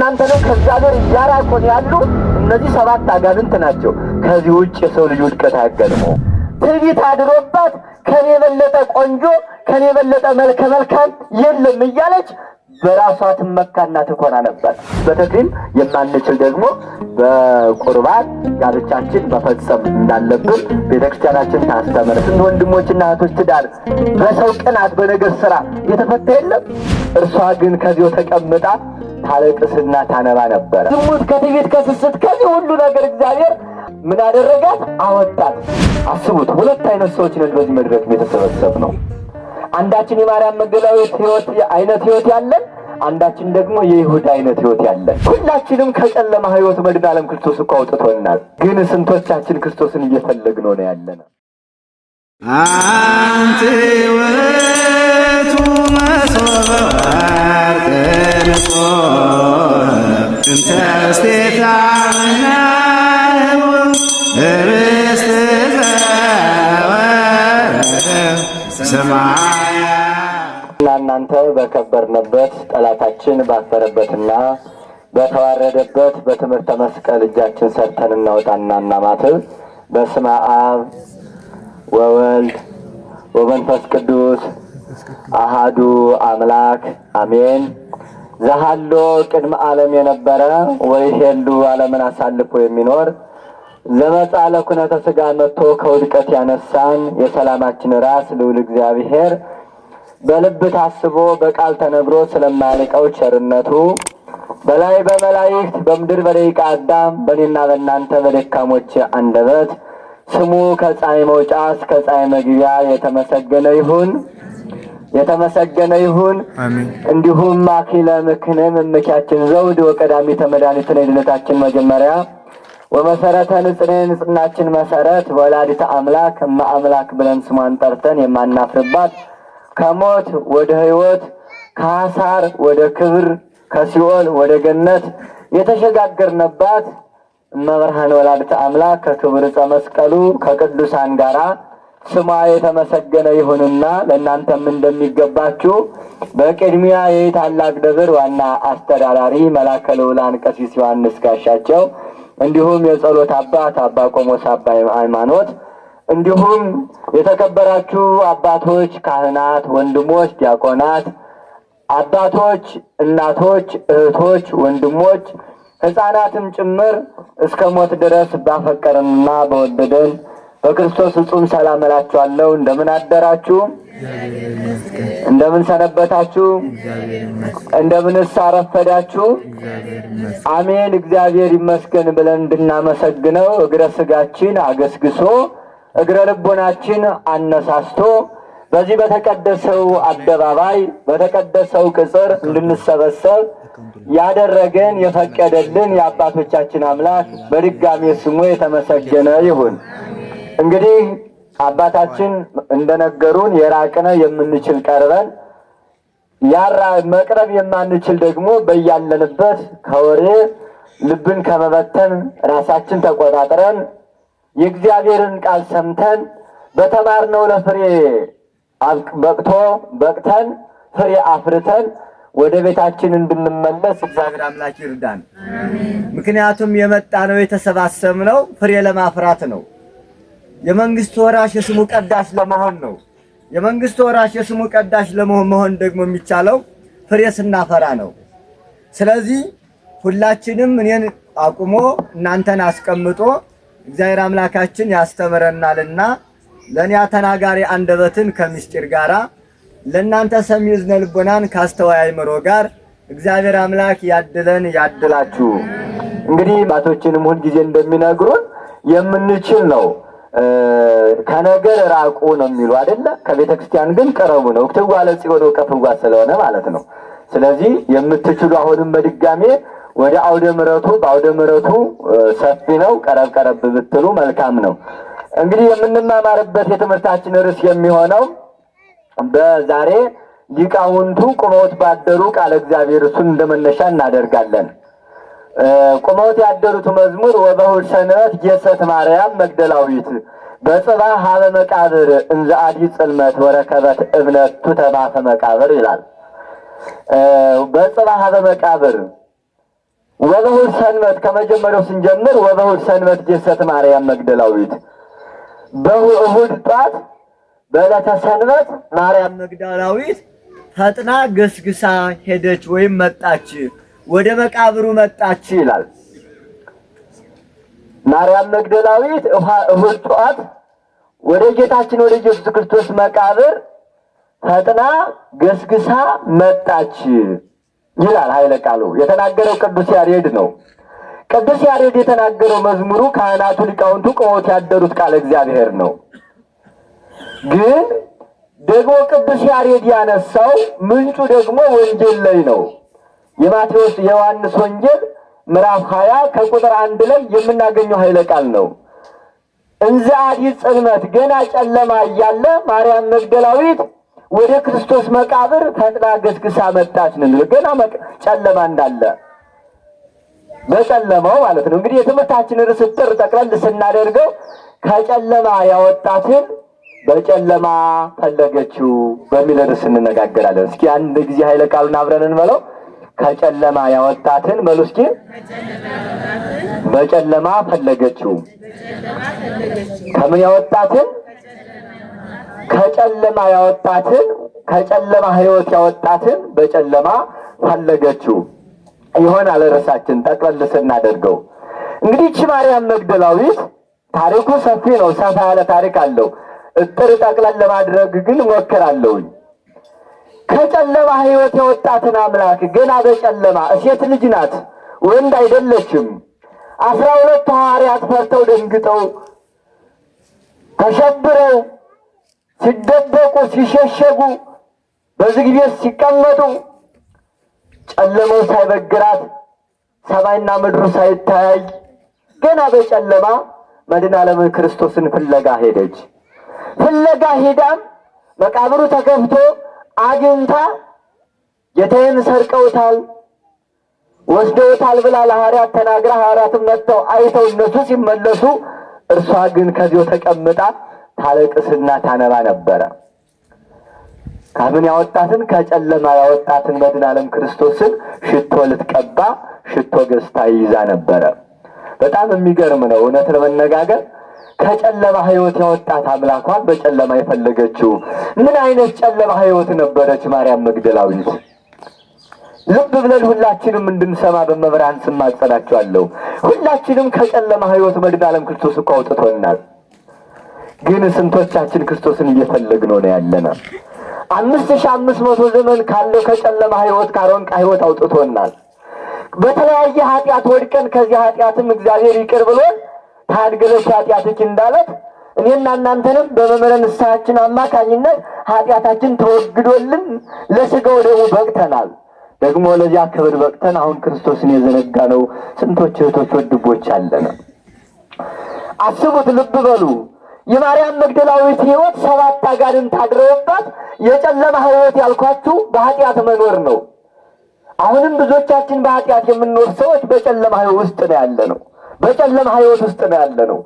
እናንተንም ከእግዚአብሔር እያራቁን ያሉ እነዚህ ሰባት አጋንንት ናቸው። ከዚህ ውጭ የሰው ልጅ ውድቀት አያጋጥመው። ትዕቢት አድሮባት ከኔ የበለጠ ቆንጆ፣ ከኔ የበለጠ መልከ መልካም የለም እያለች በራሷ ትመካና ትኮና ነበር። በተክሊል የማንችል ደግሞ በቁርባን ጋብቻችን መፈጸም እንዳለብን ቤተክርስቲያናችን ታስተምር። ስንት ወንድሞችና እህቶች ትዳር በሰው ቅናት በነገር ስራ የተፈታ የለም። እርሷ ግን ከዚያው ተቀምጣ ታለቅስና ታነባ ነበረ። ዝሙት ከትዕቢት ከስስት ከዚህ ሁሉ ነገር እግዚአብሔር ምን አደረጋት? አወጣት። አስቡት፣ ሁለት አይነት ሰዎች ነን በዚህ መድረክ የተሰበሰብ ነው። አንዳችን የማርያም መግደላዊት ህይወት አይነት ህይወት ያለን፣ አንዳችን ደግሞ የይሁዳ አይነት ህይወት ያለን። ሁላችንም ከጨለማ ህይወት መድኃኔ ዓለም ክርስቶስ እኮ አውጥቶናል። ግን ስንቶቻችን ክርስቶስን እየፈለግነው ነው ያለነው? አንቲ ውእቱ መሶበ ወርቅ ንጹሕ እንተ ውስቴታ ኅብስት ዘወረደ ሰማያ። እና እናንተ በከበርንበት፣ ጠላታችን ባፈረበትና በተዋረደበት በትምህርተ መስቀል እጃችን ሰርተን እናወጣና እናማትብ። በስመ አብ ወወልድ ወመንፈስ ቅዱስ አሃዱ አምላክ አሜን። ዘሃሎ ቅድመ ዓለም የነበረ ወይሄሉ ዓለምን አሳልፎ የሚኖር፣ ዘመጻ ለኩነተ ሥጋ መጥቶ ከውድቀት ያነሳን የሰላማችን ራስ ልዑል እግዚአብሔር በልብ ታስቦ በቃል ተነግሮ ስለማያልቀው ቸርነቱ በላይ በመላእክት፣ በምድር በደቂቀ አዳም፣ በእኔና በእናንተ በደካሞች አንደበት ስሙ ከፀሐይ መውጫ እስከ ፀሐይ መግቢያ የተመሰገነ ይሁን፣ የተመሰገነ ይሁን። እንዲሁም አኪለ ምክንም መመኪያችን ዘውድ ወቀዳሚተ መድኃኒትነ የድነታችን መጀመሪያ ወመሰረተ ንጽሕነ ንጽሕናችን መሰረት ወላዲተ አምላክ እመ አምላክ ብለን ስሟን ጠርተን የማናፍርባት፣ ከሞት ወደ ሕይወት፣ ከሐሳር ወደ ክብር፣ ከሲኦል ወደ ገነት የተሸጋገርንባት እመብርሃን ወላዲተ አምላክ ከክብር ዕፀ መስቀሉ ከቅዱሳን ጋራ ስሟ የተመሰገነ ይሁንና ለእናንተም እንደሚገባችሁ በቅድሚያ ይህ ታላቅ ደብር ዋና አስተዳዳሪ መላከ ልዑላን ቀሲስ ዮሐንስ ጋሻቸው፣ እንዲሁም የጸሎት አባት አባ ቆሞስ አባ ሃይማኖት፣ እንዲሁም የተከበራችሁ አባቶች፣ ካህናት፣ ወንድሞች፣ ዲያቆናት፣ አባቶች፣ እናቶች፣ እህቶች፣ ወንድሞች፣ ሕፃናትም ጭምር እስከ ሞት ድረስ ባፈቀረንና በወደደን በክርስቶስ ፍጹም ሰላም እላችኋለሁ። እንደምን አደራችሁ? እንደምን ሰነበታችሁ? እንደምንስ አረፈዳችሁ? አሜን። እግዚአብሔር ይመስገን ብለን እንድናመሰግነው እግረ ስጋችን አገስግሶ እግረ ልቦናችን አነሳስቶ በዚህ በተቀደሰው አደባባይ በተቀደሰው ቅጽር እንድንሰበሰብ ያደረገን የፈቀደልን የአባቶቻችን አምላክ በድጋሜ ስሙ የተመሰገነ ይሁን። እንግዲህ አባታችን እንደነገሩን የራቅነ የምንችል ቀርበን፣ ያራ መቅረብ የማንችል ደግሞ በያለንበት ከወሬ ልብን ከመበተን ራሳችን ተቆጣጥረን የእግዚአብሔርን ቃል ሰምተን በተማርነው ለፍሬ በቅቶ በቅተን ፍሬ አፍርተን ወደ ቤታችን እንድንመለስ እግዚአብሔር አምላክ ይርዳን። ምክንያቱም የመጣ ነው የተሰባሰብነው ፍሬ ለማፍራት ነው። የመንግስቱ ወራሽ የስሙ ቀዳሽ ለመሆን ነው። የመንግስቱ ወራሽ የስሙ ቀዳሽ ለመሆን መሆን ደግሞ የሚቻለው ፍሬ ስናፈራ ነው። ስለዚህ ሁላችንም እኔን አቁሞ እናንተን አስቀምጦ እግዚአብሔር አምላካችን ያስተምረናልና ለእኔ ተናጋሪ አንደበትን ከምስጢር ጋራ፣ ለእናንተ ሰሚ እዝነ ልቦናን ካስተዋይ አእምሮ ጋር እግዚአብሔር አምላክ ያድለን ያድላችሁ። እንግዲህ አባቶችንም ሁልጊዜ እንደሚነግሩን የምንችል ነው፣ ከነገር ራቁ ነው የሚሉ አይደለ? ከቤተ ክርስቲያን ግን ቅረቡ ነው። እክትዋ ለጽዮን ወቀፍዋ ስለሆነ ማለት ነው። ስለዚህ የምትችሉ አሁንም በድጋሜ ወደ አውደ ምሕረቱ፣ በአውደ ምሕረቱ ሰፊ ነው። ቀረብ ቀረብ ብትሉ መልካም ነው። እንግዲህ የምንማማርበት የትምህርታችን ርዕስ የሚሆነው በዛሬ ሊቃውንቱ ቁመውት ባደሩ ቃለ እግዚአብሔር እሱን እንደመነሻ እናደርጋለን። ቁመውት ያደሩት መዝሙር ወበእሑድ ሰንበት ጌሰት ማርያም መግደላዊት በጽባሕ ሀበ መቃብር እንዘ አዲ ጽልመት ወረከበት እብነቱ ተማፈ መቃብር ይላል። በጽባሕ ሀበ መቃብር ሰንበት ከመጀመሪያው ስንጀምር ወበእሁድ ሰንበት ጌሰት ማርያም መግደላዊት፣ በእሁድ ጧት በዕለተ ሰንበት ማርያም መግደላዊት ፈጥና ገስግሳ ሄደች ወይም መጣች፣ ወደ መቃብሩ መጣች ይላል። ማርያም መግደላዊት እሁድ ጧት ወደ ጌታችን ወደ ኢየሱስ ክርስቶስ መቃብር ፈጥና ገስግሳ መጣች ይላል ኃይለ ቃሉ። የተናገረው ቅዱስ ያሬድ ነው። ቅዱስ ያሬድ የተናገረው መዝሙሩ ካህናቱ ሊቃውንቱ ቆመውት ያደሩት ቃለ እግዚአብሔር ነው። ግን ደግሞ ቅዱስ ያሬድ ያነሳው ምንጩ ደግሞ ወንጌል ላይ ነው። የማቴዎስ የዮሐንስ ወንጌል ምዕራፍ 20 ከቁጥር 1 ላይ የምናገኘው ኃይለ ቃል ነው። እንዘ አዲ ጽልመት፣ ገና ጨለማ እያለ ማርያም መግደላዊት ወደ ክርስቶስ መቃብር ፈጥና ገስግሳ መጣች ነው የሚለው። ገና ጨለማ እንዳለ በጨለማው ማለት ነው። እንግዲህ የትምህርታችን ርዕስ ጥር ጠቅለል ስናደርገው ከጨለማ ያወጣትን በጨለማ ፈለገችው በሚል ርዕስ እንነጋገራለን። እስኪ አንድ ጊዜ ኃይለ ቃሉን አብረን እንበለው። ከጨለማ ያወጣትን በሉ እስኪ። በጨለማ ፈለገችው። ከምን ያወጣትን? ከጨለማ ያወጣትን፣ ከጨለማ ሕይወት ያወጣትን በጨለማ ፈለገችው ይሆናል ርዕሳችን ጠቅለል ስናደርገው። እንግዲህ ይህች ማርያም መግደላዊት ታሪኩ ሰፊ ነው፣ ሰፋ ያለ ታሪክ አለው። እጥር ጠቅለል ለማድረግ ግን እሞክራለሁኝ። ከጨለማ ሕይወት ያወጣትን አምላክ ገና በጨለማ፣ ሴት ልጅ ናት፣ ወንድ አይደለችም። 12 ሐዋርያት ፈርተው ደንግጠው ተሸብረው ሲደበቁ ሲሸሸጉ በዝግ ቤት ሲቀመጡ ጨለማው ሳይበግራት ሰማይና ምድሩ ሳይታያይ ገና በጨለማ መድኃኔ ዓለም ክርስቶስን ፍለጋ ሄደች። ፍለጋ ሄዳም መቃብሩ ተከፍቶ አግኝታ ጌታዬን ሰርቀውታል፣ ወስደውታል ብላ ለሐዋርያት ተናግራ ሐዋርያትም መጥተው አይተው እነሱ ሲመለሱ እርሷ ግን ከዚያው ተቀምጣ ታለቅስና ታነባ ነበረ። ከምን ያወጣትን? ከጨለማ ያወጣትን መድኃኔ ዓለም ክርስቶስን ሽቶ ልትቀባ ሽቶ ገዝታ ይዛ ነበረ። በጣም የሚገርም ነው። እውነት ለመነጋገር ከጨለማ ሕይወት ያወጣት አምላኳን በጨለማ የፈለገችው ምን አይነት ጨለማ ሕይወት ነበረች ማርያም መግደላዊት? ልብ ብለን ሁላችንም እንድንሰማ በመብርሃን ስም ማጸናችኋለሁ። ሁላችንም ከጨለማ ሕይወት መድኃኔ ዓለም ክርስቶስ እኮ አውጥቶናል። ግን ስንቶቻችን ክርስቶስን እየፈለግነው ነው ያለና? 5500 ዘመን ካለው ከጨለማ ሕይወት ካሮንቃ ሕይወት አውጥቶናል። በተለያየ ኃጢአት ወድቀን ከዚህ ኃጢአትም እግዚአብሔር ይቅር ብሎን ታድገለሽ ኃጢአትች እንዳለት እኔና እናንተንም በመምህረ ንስሐችን አማካኝነት ኃጢአታችን ተወግዶልን ለሥጋው ደግሞ በቅተናል። ደግሞ ለዚያ ክብር በቅተን አሁን ክርስቶስን የዘነጋነው ስንቶች እህቶች ወንድሞች አለን። አስቡት፣ ልብ በሉ። የማርያም መግደላዊት ሕይወት 7 አጋንንት አድረውባት የጨለማ ሕይወት ያልኳችሁ በኃጢአት መኖር ነው። አሁንም ብዙዎቻችን በኃጢአት የምንኖር ሰዎች በጨለማ ሕይወት ውስጥ ነው ያለነው። በጨለማ ሕይወት ውስጥ ነው ያለነው።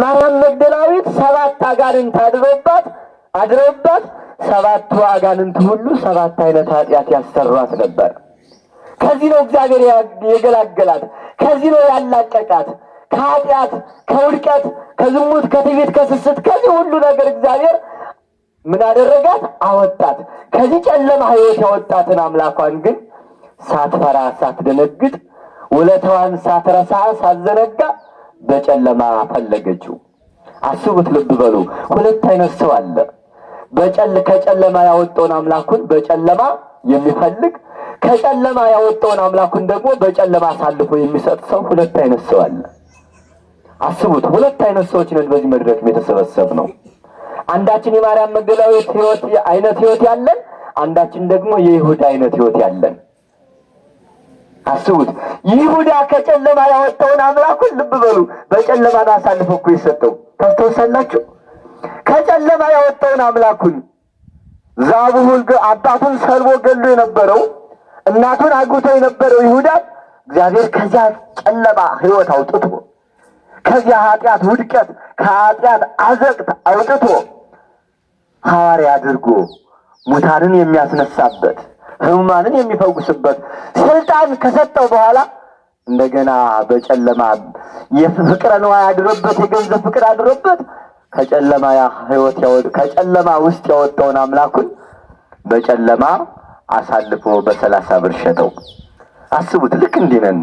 ማርያም መግደላዊት 7 አጋንንት አድረውባት 7ቱ አጋንንት ሁሉ 7 አይነት ኃጢአት ያሰሯት ነበር። ከዚህ ነው እግዚአብሔር የገላገላት። ከዚህ ነው ያላቀቃት። ከኃጢአት፣ ከውድቀት፣ ከዝሙት፣ ከትዕቢት፣ ከስስት፣ ከዚህ ሁሉ ነገር እግዚአብሔር ምን አደረጋት? አወጣት። ከዚህ ጨለማ ሕይወት ያወጣትን አምላኳን ግን ሳትፈራ ሳትደነግጥ ውለታዋን ሳትረሳ ሳትዘነጋ በጨለማ ፈለገችው። አስቡት፣ ልብ በሉ። ሁለት አይነት ሰው አለ። ከጨለማ ያወጣውን አምላኩን በጨለማ የሚፈልግ፣ ከጨለማ ያወጣውን አምላኩን ደግሞ በጨለማ አሳልፎ የሚሰጥ ሰው፣ ሁለት አይነት ሰው አለ። አስቡት፣ ሁለት አይነት ሰዎች ነን በዚህ መድረክ የተሰበሰብነው። አንዳችን የማርያም መግደላዊት ሕይወት አይነት ሕይወት ያለን፣ አንዳችን ደግሞ የይሁዳ አይነት ሕይወት ያለን። አስቡት፣ ይሁዳ ከጨለማ ያወጣውን አምላኩን ልብ በሉ፣ በጨለማ ነው አሳልፎ እኮ የሰጠው። ታስታውሳላችሁ? ከጨለማ ያወጣውን አምላኩን ዛቡሁል አባቱን ሰልቦ ገሎ የነበረው እናቱን አግብቶ የነበረው ይሁዳ እግዚአብሔር ከዚያ ጨለማ ሕይወት አውጥቶ ከዚያ ኃጢአት ውድቀት ከኃጢአት አዘቅት አውጥቶ ሐዋርያ አድርጎ ሙታንን የሚያስነሳበት ሕሙማንን የሚፈውስበት ስልጣን ከሰጠው በኋላ እንደገና በጨለማ የፍቅረ ንዋይ አድሮበት፣ የገንዘብ ፍቅር አድሮበት ከጨለማ ህይወት ከጨለማ ውስጥ ያወጣውን አምላኩን በጨለማ አሳልፎ በ30 ብር ሸጠው። አስቡት። ልክ እንዲህ ነን።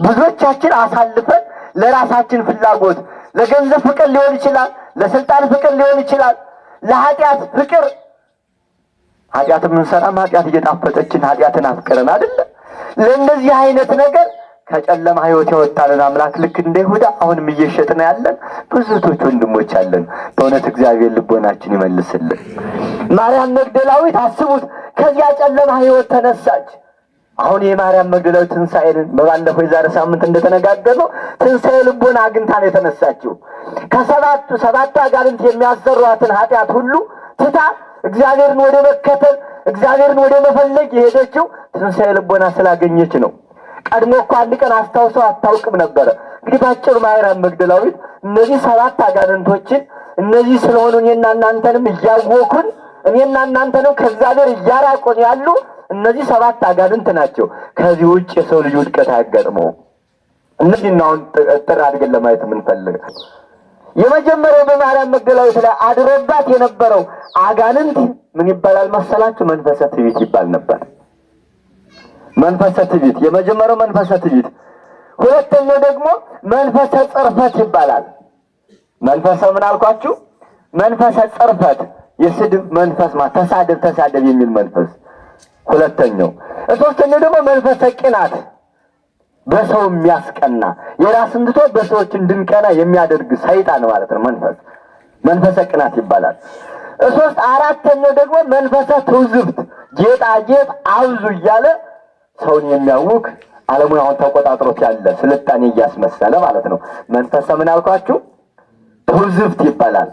ብዙዎቻችን አሳልፈን ለራሳችን ፍላጎት፣ ለገንዘብ ፍቅር ሊሆን ይችላል፣ ለስልጣን ፍቅር ሊሆን ይችላል፣ ለኃጢአት ፍቅር፣ ኃጢአት የምንሰራም ኃጢአት እየጣፈጠችን ኃጢአትን አፍቅረን አይደለ? ለእነዚህ አይነት ነገር ከጨለማ ህይወት ያወጣልን አምላክ ልክ እንደ ይሁዳ አሁንም እየሸጥን ያለን ብዙ እህቶች ወንድሞች አለን። በእውነት እግዚአብሔር ልቦናችን ይመልስልን። ማርያም መግደላዊት አስቡት፣ ከዚያ ጨለማ ህይወት ተነሳች። አሁን የማርያም መግደላዊት ትንሣኤን በባለፈው የዛሬ ሳምንት እንደተነጋገርነው ትንሣኤ ልቦና አግኝታ ነው የተነሳችው። ከሰባቱ ሰባቱ አጋንንት የሚያሰሯትን ኃጢአት ሁሉ ትታ እግዚአብሔርን ወደ መከተል፣ እግዚአብሔርን ወደ መፈለግ የሄደችው ትንሣኤ ልቦና ስላገኘች ነው። ቀድሞ እኮ አንድ ቀን አስታውሰው አታውቅም ነበረ። እንግዲህ ባጭሩ ማርያም መግደላዊት እነዚህ ሰባት አጋንንቶችን፣ እነዚህ ስለሆኑ እኔና እናንተንም እያወኩን፣ እኔና እናንተንም ከእግዚአብሔር እያራቁን ያሉ እነዚህ ሰባት አጋንንት ናቸው። ከዚህ ውጭ የሰው ልጅ ውድቀት አያጋጥመውም። እነዚህን አሁን ጥር አድርገን ለማየት የምንፈልግ የመጀመሪያው በማርያም መግደላዊት ላይ አድሮባት የነበረው አጋንንት ምን ይባላል መሰላችሁ? መንፈሰ ትዕቢት ይባል ነበር። መንፈሰ ትዕቢት፣ የመጀመሪያው መንፈሰ ትዕቢት። ሁለተኛው ደግሞ መንፈሰ ጽርፈት ይባላል። መንፈሰ ምን አልኳችሁ? መንፈሰ ጽርፈት፣ የስድብ መንፈስ ማለት ተሳደብ ተሳደብ የሚል መንፈስ ሁለተኛው። ሶስተኛው ደግሞ መንፈሰ ቅናት፣ በሰው የሚያስቀና፣ የራስን ትቶ በሰዎች እንድንቀና የሚያደርግ ሰይጣን ማለት ነው። መንፈሰ ቅናት ይባላል። አራተኛው ደግሞ መንፈሰ ትውዝፍት፣ ጌጣጌጥ አብዙ እያለ ሰውን የሚያውክ፣ ዓለሙን አሁን ተቆጣጥሮት ያለ ስልጣኔ እያስመሰለ ማለት ነው። መንፈሰ ምን አልኳችሁ? ትውዝፍት ይባላል።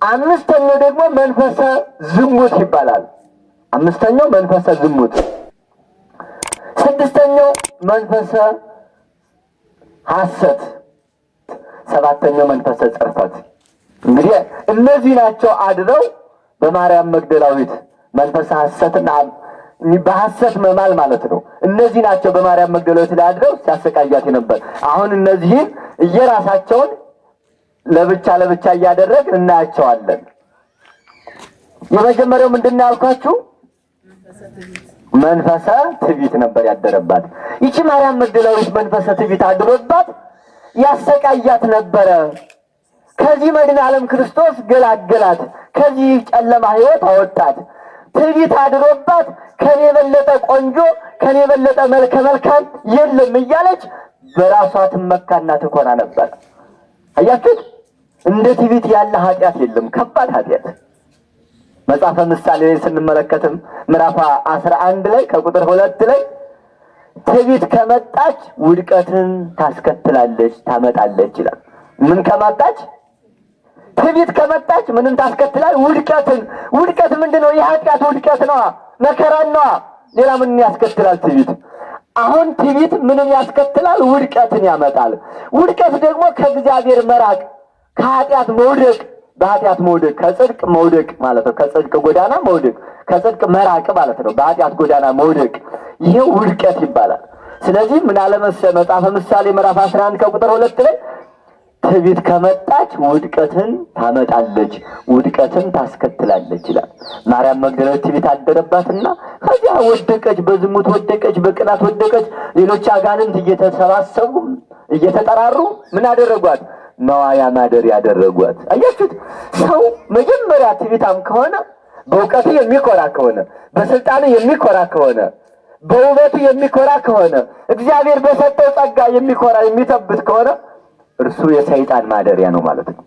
አምስተኛው ደግሞ መንፈሰ ዝሙት ይባላል። አምስተኛው መንፈሰ ዝሙት። ስድስተኛው መንፈሰ ሐሰት፣ ሰባተኛው መንፈሰ ጽርፈት። እንግዲህ እነዚህ ናቸው አድረው በማርያም መግደላዊት፣ መንፈሰ ሐሰትና በሐሰት መማል ማለት ነው። እነዚህ ናቸው በማርያም መግደላዊት ላይ አድረው ሲያሰቃያት ነበር። አሁን እነዚህን እየራሳቸውን ለብቻ ለብቻ እያደረግን እናያቸዋለን። የመጀመሪያው ምንድን ነው ያልኳችሁ? መንፈሰ ትዕቢት ነበር ያደረባት። ይቺ ማርያም መግደላዊት መንፈሰ ትዕቢት አድሮባት ያሰቃያት ነበረ። ከዚህ መድኃኔ ዓለም ክርስቶስ ገላገላት። ከዚህ ጨለማ ሕይወት አወጣት። ትዕቢት አድሮባት ከኔ የበለጠ ቆንጆ፣ ከኔ የበለጠ መልከ መልካም የለም እያለች በራሷ ትመካና ትኮራ ነበር። አያችሁት? እንደ ትዕቢት ያለ ኃጢአት የለም። ከባድ ኃጢአት። መጽሐፈ ምሳሌ ላይ ስንመለከትም ምዕራፍ 11 ላይ ከቁጥር 2 ላይ ትዕቢት ከመጣች ውድቀትን ታስከትላለች፣ ታመጣለች ይላል። ምን ከመጣች? ትዕቢት ከመጣች ምንን ታስከትላለች? ውድቀትን። ውድቀት ምንድን ነው? የኃጢአት ውድቀት ነዋ፣ መከራን ነዋ። ሌላ ምንን ያስከትላል ትዕቢት? አሁን ትዕቢት ምንን ያስከትላል? ውድቀትን ያመጣል። ውድቀት ደግሞ ከእግዚአብሔር መራቅ፣ ከኃጢአት መውደቅ፣ በኃጢአት መውደቅ፣ ከጽድቅ መውደቅ ማለት ነው። ከጽድቅ ጎዳና መውደቅ፣ ከጽድቅ መራቅ ማለት ነው። በኃጢአት ጎዳና መውደቅ፣ ይሄ ውድቀት ይባላል። ስለዚህ ምን አለ መጽሐፈ ምሳሌ ምዕራፍ 11 ከቁጥር 2 ላይ ትዕቢት ከመጣች ውድቀትን ታመጣለች፣ ውድቀትን ታስከትላለች ይላል። ማርያም መግደላዊት ትዕቢት አደረባትና ከዚያ ወደቀች፣ በዝሙት ወደቀች፣ በቅናት ወደቀች። ሌሎች አጋንንት እየተሰባሰቡ እየተጠራሩ ምን አደረጓት? መዋያ ማደሪያ ያደረጓት። አያችሁት? ሰው መጀመሪያ ትዕቢታም ከሆነ፣ በእውቀቱ የሚኮራ ከሆነ፣ በስልጣኑ የሚኮራ ከሆነ፣ በውበቱ የሚኮራ ከሆነ፣ እግዚአብሔር በሰጠው ጸጋ የሚኮራ የሚተብት ከሆነ እርሱ የሰይጣን ማደሪያ ነው ማለት ነው።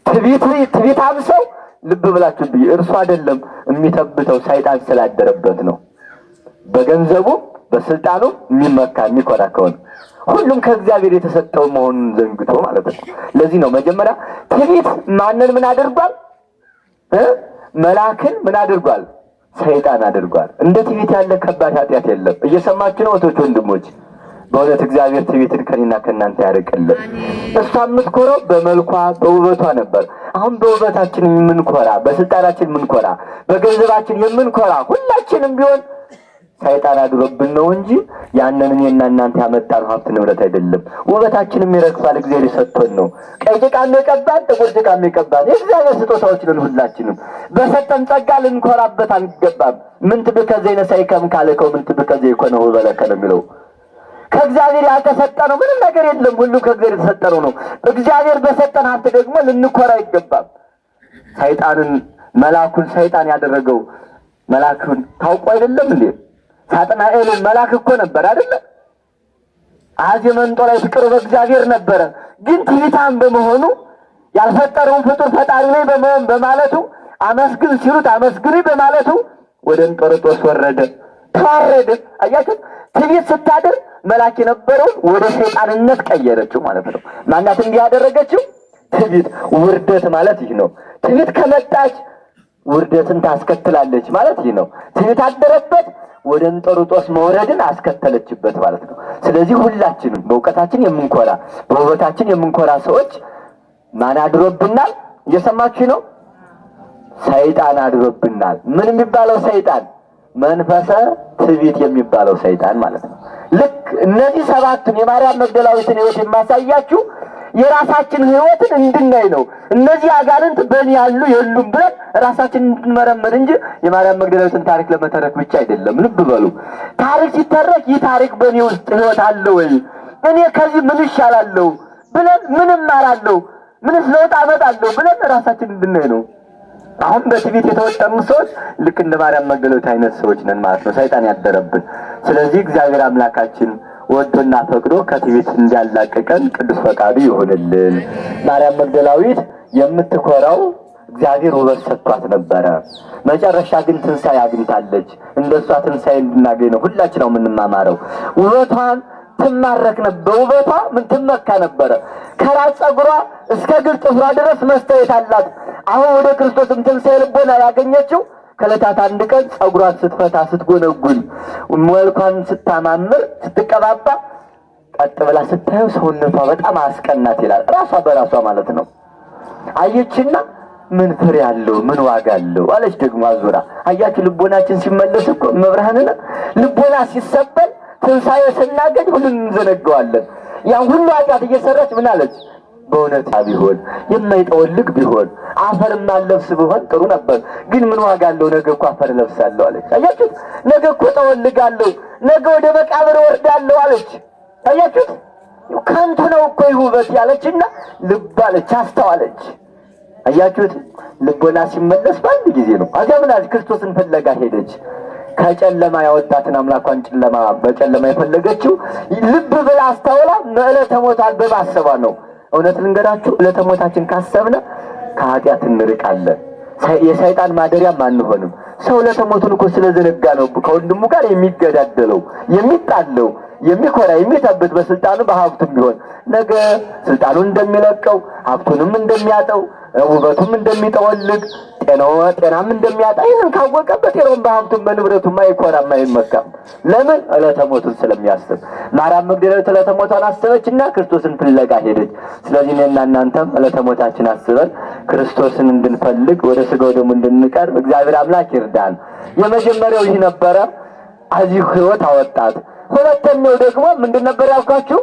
ትዕቢታም ሰው ልብ ብላችሁ ብዬ እርሱ አይደለም የሚተብተው፣ ሰይጣን ስላደረበት ነው። በገንዘቡ በስልጣኑ የሚመካ የሚኮራ ከሆነ ሁሉም ከእግዚአብሔር የተሰጠው መሆኑን ዘንግቶ ማለት ነው። ለዚህ ነው መጀመሪያ ትዕቢት ማንን ምን አድርጓል? መልአክን ምን አድርጓል? ሰይጣን አድርጓል። እንደ ትዕቢት ያለ ከባድ ኃጢአት የለም። እየሰማችሁ ነው እህቶች ወንድሞች? በእውነት እግዚአብሔር ትዕቢትን ከኔና ከእናንተ ያርቅልን። እሷ የምትኮረው በመልኳ በውበቷ ነበር። አሁን በውበታችን የምንኮራ፣ በስልጣናችን የምንኮራ፣ በገንዘባችን የምንኮራ ሁላችንም ቢሆን ሰይጣን አድሮብን ነው እንጂ ያንን እኔና እናንተ ያመጣነው ሀብት ንብረት አይደለም። ውበታችንም ይረግፋል፣ እግዚአብሔር የሰጥቶን ነው። ቀይ ጭቃም የቀባን ጥቁር ጭቃም የቀባን የእግዚአብሔር ስጦታዎች ነን። ሁላችንም በሰጠን ጸጋ ልንኮራበት አንገባም። ምንት ብከ ዘይነሣእከ እምካልእከ ምንት ብከ ዘይኮነ ውበለከ ነው የሚለው። ከእግዚአብሔር ያልተሰጠነው ምንም ነገር የለም። ሁሉ ከእግዚአብሔር የተሰጠነው ነው። እግዚአብሔር በሰጠን ሀብት ደግሞ ልንኮራ አይገባም። ሰይጣንን መላኩን ሰይጣን ያደረገው መላኩን ታውቆ አይደለም እንዴ? ሳጥናኤልን መልአክ እኮ ነበር አይደለ? አዜ መንጦላይ ፍቅር በእግዚአብሔር ነበረ። ግን ትዕቢታም በመሆኑ ያልፈጠረውን ፍጡር ፈጣሪ ነኝ በመሆን በማለቱ አመስግን ሲሉት አመስግኑኝ በማለቱ ወደ እንጦርጦስ ወረደ፣ ተዋረደ። አያችሁ፣ ትዕቢት ስታድር መልአክ የነበረውን ወደ ሰይጣንነት ቀየረችው ማለት ነው። ማናት እንዲህ ያደረገችው? ትዕቢት። ውርደት ማለት ይህ ነው። ትዕቢት ከመጣች ውርደትን ታስከትላለች ማለት ይህ ነው። ትዕቢት አደረበት፣ ወደ እንጦርጦስ መውረድን አስከተለችበት ማለት ነው። ስለዚህ ሁላችንም በእውቀታችን የምንኮራ በውበታችን የምንኮራ ሰዎች ማን አድሮብናል? እየሰማችሁ ነው? ሰይጣን አድሮብናል። ምን የሚባለው ሰይጣን? መንፈሰ ትዕቢት የሚባለው ሰይጣን ማለት ነው። ልክ እነዚህ ሰባቱን የማርያም መግደላዊትን ሕይወት የማሳያችሁ የራሳችን ሕይወትን እንድናይ ነው። እነዚህ አጋንንት በእኔ ያሉ የሉም ብለን ራሳችን እንድንመረምር እንጂ የማርያም መግደላዊትን ታሪክ ለመተረክ ብቻ አይደለም። ልብ በሉ። ታሪክ ሲተረክ ይህ ታሪክ በእኔ ውስጥ ሕይወት አለ ወይ፣ እኔ ከዚህ ምን ይሻላለሁ ብለን ምን እማራለሁ፣ ምንስ ለውጥ አመጣለሁ ብለን ራሳችን እንድናይ ነው። አሁን በትዕቢት የተወጠሩ ሰዎች ልክ እንደ ማርያም መግደላዊት አይነት ሰዎች ነን ማለት ነው፣ ሰይጣን ያደረብን። ስለዚህ እግዚአብሔር አምላካችን ወዶና ፈቅዶ ከትዕቢት እንዲያላቅቀን ቅዱስ ፈቃዱ ይሁንልን። ማርያም መግደላዊት የምትኮራው እግዚአብሔር ውበት ሰጥቷት ነበረ። መጨረሻ ግን ትንሣኤ አግኝታለች። እንደሷ ትንሣኤ እንድናገኝ ነው ሁላችን ነው የምንማማረው። ውበቷን ትማረክ ነበር። በውበቷ ምን ትመካ ነበረ። ከራስ ፀጉሯ እስከ እግር ጥፍሯ ድረስ መስታወት አላት። አሁን ወደ ክርስቶስም ትንሣኤ ልቦና ያገኘችው ከዕለታት አንድ ቀን ፀጉሯን ስትፈታ ስትጎነጉን፣ መልኳን ስታማምር ስትቀባባ፣ ቀጥ ብላ ስታየው ሰውነቷ በጣም አስቀናት ይላል። ራሷ በራሷ ማለት ነው። አየችና ምን ፍሬ አለው ምን ዋጋ አለው አለች። ደግሞ አዙራ አያችሁ፣ ልቦናችን ሲመለስ እኮ መብርሃንን ልቦና ሲሰበል ትንሣኤ ስናገኝ ሁሉን እንዘነገዋለን። ያን ሁሉ ኃጢአት እየሰራች ምን አለች? በእውነት ቢሆን የማይጠወልግ ቢሆን አፈር ማለብስ ቢሆን ጥሩ ነበር፣ ግን ምን ዋጋ አለው? ነገ እኮ አፈር ለብሳለሁ አለች። አያችሁት? ነገ እኮ ጠወልጋለሁ፣ ነገ ወደ መቃብር ወርዳለሁ አለች። አያችሁት? ከንቱ ነው እኮ ይህ ውበት ያለችና ልብ አለች፣ አስተዋለች። አያችሁት? ልቦና ሲመለስ በአንድ ጊዜ ነው። አዚያ ምን አለች? ክርስቶስን ፍለጋ ሄደች። ከጨለማ ያወጣትን አምላኳን ጨለማ በጨለማ የፈለገችው ልብ ብላ አስተውላ ዕለተ ሞቷን በማሰቧ ነው። እውነት ልንገራችሁ፣ ዕለተ ሞታችን ካሰብነ ከኃጢአት እንርቃለን። የሰይጣን ማደሪያም አንሆንም። ሰው ዕለተ ሞቱን እኮ ስለዘነጋ ነው ከወንድሙ ጋር የሚገዳደለው፣ የሚጣለው፣ የሚኮራ፣ የሚጠብት በስልጣኑ በሀብቱም ቢሆን ነገ ስልጣኑን እንደሚለቀው ሀብቱንም እንደሚያጠው ውበቱም እንደሚጠወልግ ጤናም እንደሚያጣ ይህን ካወቀ በጤናውም በሀብቱም በንብረቱም አይኮራም አይመካም። ለምን? ዕለተ ሞቱን ስለሚያስብ። ማርያም መግደላዊት ዕለተ ሞቷን አሰበችና ክርስቶስን ፍለጋ ሄደች። ስለዚህ እኔና እናንተም ዕለተ ሞታችን አስበን ክርስቶስን እንድንፈልግ ወደ ስጋው ደግሞ እንድንቀርብ እግዚአብሔር አምላክ ይርዳን። የመጀመሪያው ይህ ነበረ። አዚህ ሕይወት አወጣት። ሁለተኛው ደግሞ ምንድን ነበር ያልኳችሁ?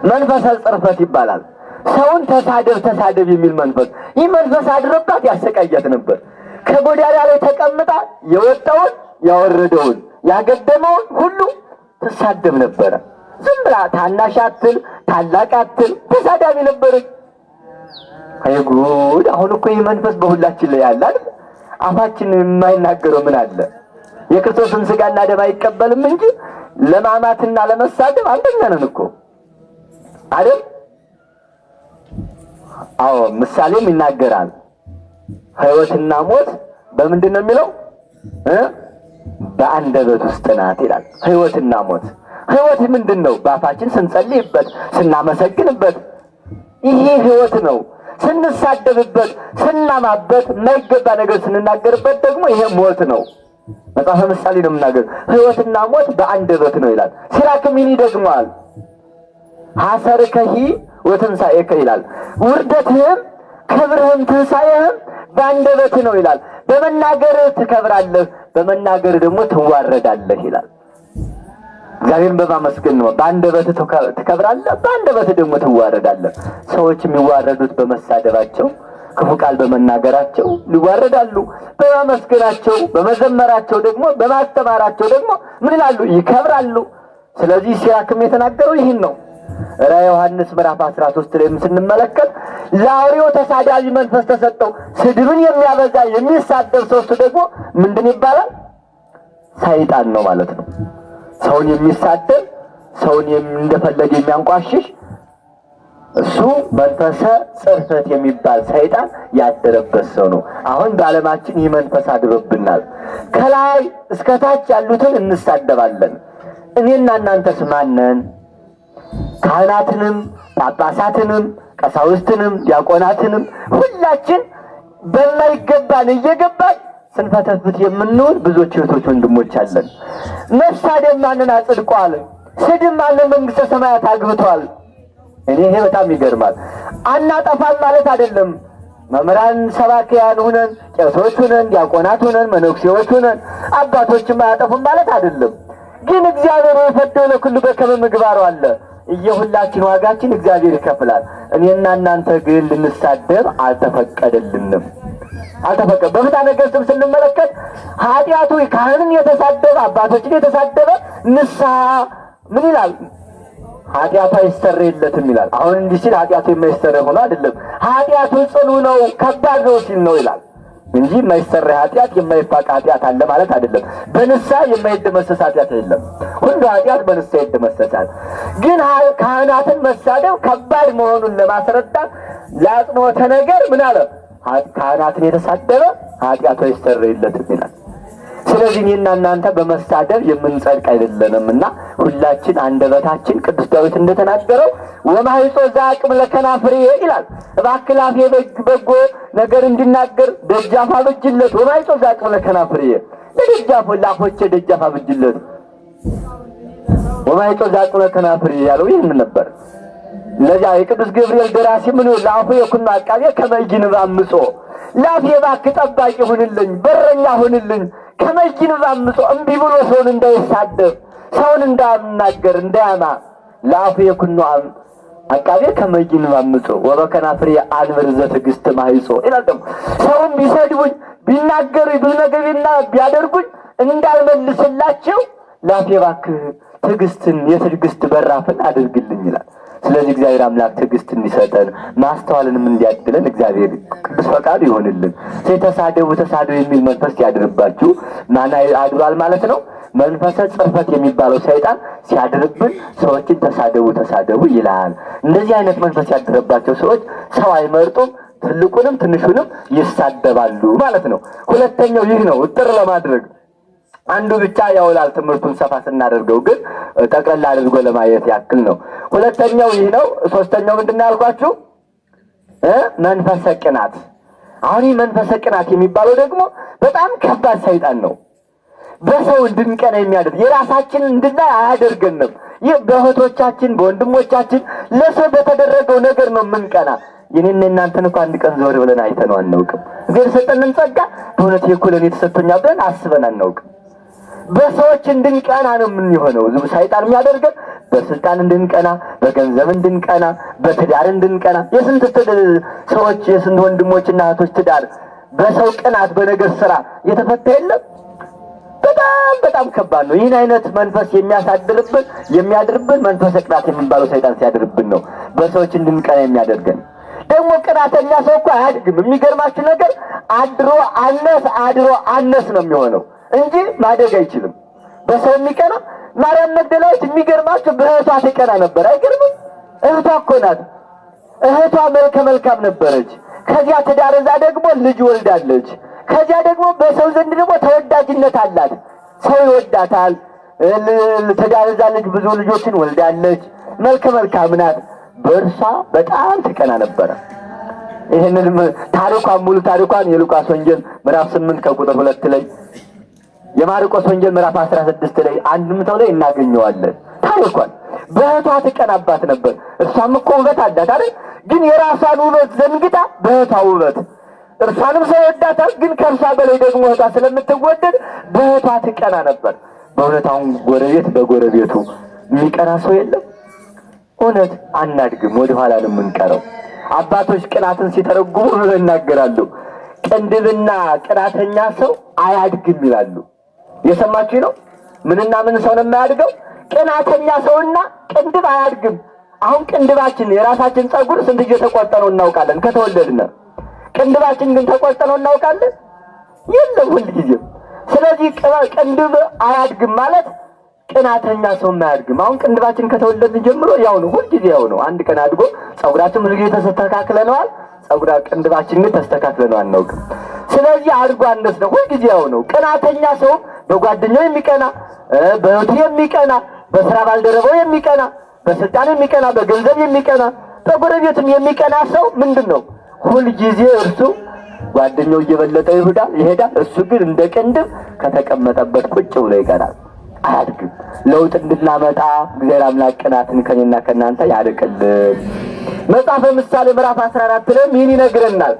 መንፈሰ ጽርፈት ይባላል። ሰውን ተሳደብ ተሳደብ የሚል መንፈስ። ይህ መንፈስ አድሮባት ያሰቃያት ነበር። ከጎዳና ላይ ተቀምጣ የወጣውን ያወረደውን ያገደመውን ሁሉ ትሳደብ ነበረ። ዝም ብላ ታናሽ አትል ታላቅ አትል ተሳዳቢ ነበረች። አይ ጉድ! አሁን እኮ ይህ መንፈስ በሁላችን ላይ ያለ አይደል? አፋችን የማይናገረው ምን አለ? የክርስቶስን ስጋና ደም አይቀበልም እንጂ ለማማትና ለመሳደብ አንደኛ ነን እኮ አይደል? አዎ፣ ምሳሌም ይናገራል። ሕይወትና ሞት በምንድን ነው የሚለው? በአንደበት ውስጥ ናት ይላል። ሕይወትና ሞት። ሕይወት ምንድን ነው? በአፋችን ስንጸልይበት፣ ስናመሰግንበት ይሄ ሕይወት ነው። ስንሳደብበት፣ ስናማበት፣ የማይገባ ነገር ስንናገርበት ደግሞ ይሄ ሞት ነው። መጽሐፈ ምሳሌ ነው የምናገር። ሕይወትና ሞት በአንደበት ነው ይላል። ሲራክም ይህን ይደግመዋል። ሐሰርከሂ ወትንሣኤከ ይላል። ውርደትህም ክብርህም ትንሣኤህም በአንደበትህ ነው ይላል። በመናገርህ ትከብራለህ፣ በመናገር ደግሞ ትዋረዳለህ ይላል። እግዚአብሔርን በማመስገን ነው። በአንደበትህ ትከብራለህ፣ በአንደበትህ ደግሞ ትዋረዳለህ። ሰዎች የሚዋረዱት በመሳደባቸው፣ ክፉ ቃል በመናገራቸው ይዋረዳሉ። በማመስገናቸው፣ በመዘመራቸው ደግሞ በማስተማራቸው ደግሞ ምን ይላሉ? ይከብራሉ። ስለዚህ ሲራክም የተናገረው ይህን ነው። ራዕየ ዮሐንስ ምዕራፍ 13 ላይ ስንመለከት ለአውሬው ተሳዳቢ መንፈስ ተሰጠው። ስድብን የሚያበዛ የሚሳደብ ሰው እሱ ደግሞ ምንድን ይባላል? ሰይጣን ነው ማለት ነው። ሰውን የሚሳደብ፣ ሰውን እንደፈለገ የሚያንቋሽሽ እሱ መንፈሰ ጽርፈት የሚባል ሰይጣን ያደረበት ሰው ነው። አሁን በዓለማችን ይህ መንፈስ አድሮብናል። ከላይ እስከታች ያሉትን እንሳደባለን። እኔና እናንተስ ማነን? ካህናትንም ጳጳሳትንም ቀሳውስትንም ዲያቆናትንም ሁላችን በማይገባን እየገባን ስንፈተፍት የምንውል ብዙዎች እህቶች ወንድሞች አለን። መሳደብ ማንን አጽድቋል? ስድብ ማንን መንግሥተ ሰማያት አግብቷል? እኔ ይሄ በጣም ይገርማል። አናጠፋም ማለት አይደለም። መምህራን ሰባክያን ሁነን፣ ቄሶች ሁነን፣ ዲያቆናት ሁነን፣ መነኩሴዎች ሁነን አባቶችም አያጠፉም ማለት አይደለም። ግን እግዚአብሔር የፈደው ለኩሉ በከመ ምግባሩ አለ። እየሁላችን ዋጋችን እግዚአብሔር ይከፍላል። እኔና እናንተ ግን ልንሳደብ አልተፈቀደልንም። በፍትሐ ነገሥትም ስንመለከት ኃጢአቱ ካህንን የተሳደበ፣ አባቶችን የተሳደበ ንስሐ ምን ይላል? ኃጢአቱ አይሰረይለትም ይላል። አሁን እንዲህ ሲል ኃጢአቱ የማይሰረይ ሆኖ አይደለም፣ ኃጢአቱ ጽኑ ነው፣ ከባድ ነው ሲል ነው ይላል እንጂ የማይሰረይ ኃጢአት፣ የማይፋቅ ኃጢአት አለ ማለት አይደለም። በንስሐ የማይደመሰስ ኃጢአት የለም። ሁሉ ኃጢአት በንስሐ ይደመሰሳል። ግን ካህናትን መሳደብ ከባድ መሆኑን ለማስረዳት ለአጽንኦተ ነገር ምን አለ? ካህናትን የተሳደበ ኃጢአቱ አይሰረይለትም ይላል። ስለዚህ እኔና እናንተ በመሳደብ የምንጸድቅ አይደለንም እና ሁላችን አንደበታችን ቅዱስ ዳዊት እንደተናገረው ወማይጾ ዘአቅም ለከናፍሬ ይላል። እባክህ ላፌ በጎ ነገር እንዲናገር ደጃፍ አብጅለት። ወማይጾ ዘአቅም ለከናፍሬ፣ ለደጃፍ ላፎቼ ደጃፍ አብጅለት። ወማይጾ ዘአቅም ለከናፍሬ ያለው ይህን ነበር። ለዚያ የቅዱስ ገብርኤል ደራሲ ምን ለአፉ የኩኖ አቃቤ ከመ ኢይንብ አምጾ፣ ላፌ እባክህ ጠባቂ ሁንልኝ፣ በረኛ ሁንልኝ፣ ከመ ኢይንብ አምጾ፣ እምቢ ብሎ ሰውን እንዳይሳደብ፣ ሰውን እንዳናገር፣ እንዳያማ፣ ለአፉ የኩኖ አቃቤ ከመ ኢይንብ አምጾ ወበከናፍሬ አንብር ዘትዕግስት ማይጾ ይላል። ደግሞ ሰውን ቢሰድቡኝ፣ ቢናገሩኝ፣ ብዙ ነገር ቢያደርጉኝ እንዳልመልስላቸው ላፌ እባክህ ትዕግስትን፣ የትዕግስት በራፍን አድርግልኝ ይላል። ስለዚህ እግዚአብሔር አምላክ ትዕግስት እንዲሰጠን ማስተዋልንም እንዲያድለን እግዚአብሔር ቅዱስ ፈቃዱ ይሆንልን። ተሳደቡ ተሳደቡ የሚል መንፈስ ሲያድርባችሁ ማን አድሯል ማለት ነው? መንፈሰ ጽርፈት የሚባለው ሰይጣን ሲያድርብን ሰዎችን ተሳደቡ ተሳደቡ ይላል። እንደዚህ አይነት መንፈስ ያድረባቸው ሰዎች ሰው አይመርጡም፣ ትልቁንም ትንሹንም ይሳደባሉ ማለት ነው። ሁለተኛው ይህ ነው። እጥር ለማድረግ አንዱ ብቻ ያውላል። ትምህርቱን ሰፋ ስናደርገው ግን ጠቅለል አድርጎ ለማየት ያክል ነው። ሁለተኛው ይህ ነው። ሶስተኛው ምንድን ነው ያልኳችሁ? መንፈሰ ቅናት። አሁን ይህ መንፈሰ ቅናት የሚባለው ደግሞ በጣም ከባድ ሰይጣን ነው። በሰው እንድንቀና የሚያደርግ፣ የራሳችንን እንድናይ አያደርገንም። ይህ በእህቶቻችን፣ በወንድሞቻችን፣ ለሰው በተደረገው ነገር ነው የምንቀና። የኔና እናንተን እኮ አንድ ቀን ዘወር ብለን አይተነው አናውቅም። እግዚአብሔር የሰጠንን ጸጋ በእውነት ይህ እኮ ለእኔ ተሰጥቶኛል ብለን አስበን አናውቅም። በሰዎች እንድንቀና ነው የምንሆነው። ዝም ሰይጣን የሚያደርገን በስልጣን እንድንቀና፣ በገንዘብ እንድንቀና፣ በትዳር እንድንቀና። የስንት ሰዎች፣ የስንት ወንድሞችና እህቶች ትዳር በሰው ቅናት በነገር ስራ የተፈታ የለም። በጣም በጣም ከባድ ነው። ይህን አይነት መንፈስ የሚያሳድርብን፣ የሚያድርብን መንፈሰ ቅናት የሚባለው ሰይጣን ሲያድርብን ነው። በሰዎች እንድንቀና የሚያደርገን። ደግሞ ቅናተኛ ሰው እኮ አያድግም። የሚገርማችሁ ነገር አድሮ አነስ፣ አድሮ አነስ ነው የሚሆነው እንጂ ማደግ አይችልም። በሰው የሚቀና፣ ማርያም መግደላዊት የሚገርማችሁ በእህቷ ትቀና ነበር። አይገርምም? እህቷ እኮ ናት። እህቷ መልከ መልካም ነበረች። ከዚያ ትዳር እዛ ደግሞ ልጅ ወልዳለች። ከዚያ ደግሞ በሰው ዘንድ ደግሞ ተወዳጅነት አላት። ሰው ይወዳታል። ትዳር እዛ ልጅ ብዙ ልጆችን ወልዳለች። መልከ መልካም ናት። በእርሷ በጣም ትቀና ነበረ። ይህንን ታሪኳን፣ ሙሉ ታሪኳን የሉቃስ ወንጌል ምዕራፍ 8 ከቁጥር 2 ላይ፣ የማርቆስ ወንጌል ምዕራፍ 16 ላይ አንድምታው ላይ እናገኘዋለን። ታሪኳን በእህቷ ትቀናባት ነበር። እርሷም እኮ ውበት አላት አይደል? ግን የራሷን ውበት ዘንግታ በእህቷ ውበት፣ እርሷንም ሰው ይወዳታል፣ ግን ከእርሷ በላይ ደግሞ እህቷ ስለምትወደድ በእህቷ ትቀና ነበር። በእውነት አሁን ጎረቤት በጎረቤቱ የሚቀና ሰው የለም። እውነት አናድግም፣ ወደኋላ ነው የምንቀረው። አባቶች ቅናትን ሲተረጉሙ ብለው ይናገራሉ። ቅንድብና ቅናተኛ ሰው አያድግም ይላሉ። የሰማችሁ ነው። ምንና ምን ሰው ነው የማያድገው? ቅናተኛ ሰውና ቅንድብ አያድግም። አሁን ቅንድባችን የራሳችን ጸጉር ስንት ጊዜ ተቆርጠነው እናውቃለን? ከተወለድን። ቅንድባችን ግን ተቆርጠነው እናውቃለን? የለም ሁልጊዜም። ስለዚህ ቅንድብ አያድግም ማለት ቅናተኛ ሰው አያድግም። አሁን ቅንድባችን ከተወለድን ጀምሮ ያው ነው፣ ሁልጊዜ ያው ነው። አንድ ቀን አድጎ ጸጉራችን ብዙ ጊዜ ተስተካክለነዋል። ጸጉራ ቅንድባችን ግን ተስተካክለነው አናውቅም። ስለዚህ አድጎ አነስ ነው፣ ሁልጊዜ ያው ነው። ቅናተኛ ሰው በጓደኛው የሚቀና፣ በእህቱ የሚቀና፣ በስራ ባልደረባው የሚቀና፣ በስልጣን የሚቀና፣ በገንዘብ የሚቀና፣ በጎረቤቱም የሚቀና ሰው ምንድን ነው? ሁልጊዜ እርሱ ጓደኛው እየበለጠ ይሄዳል ይሄዳል። እሱ ግን እንደ ቅንድብ ከተቀመጠበት ቁጭ ብሎ ይቀራል፣ አያድግም። ለውጥ እንድናመጣ እግዚአብሔር አምላክ ቅናትን ከኔና ከእናንተ ያርቅልን። መጽሐፈ ምሳሌ ምዕራፍ 14 ላይም ይህን ይነግረናል።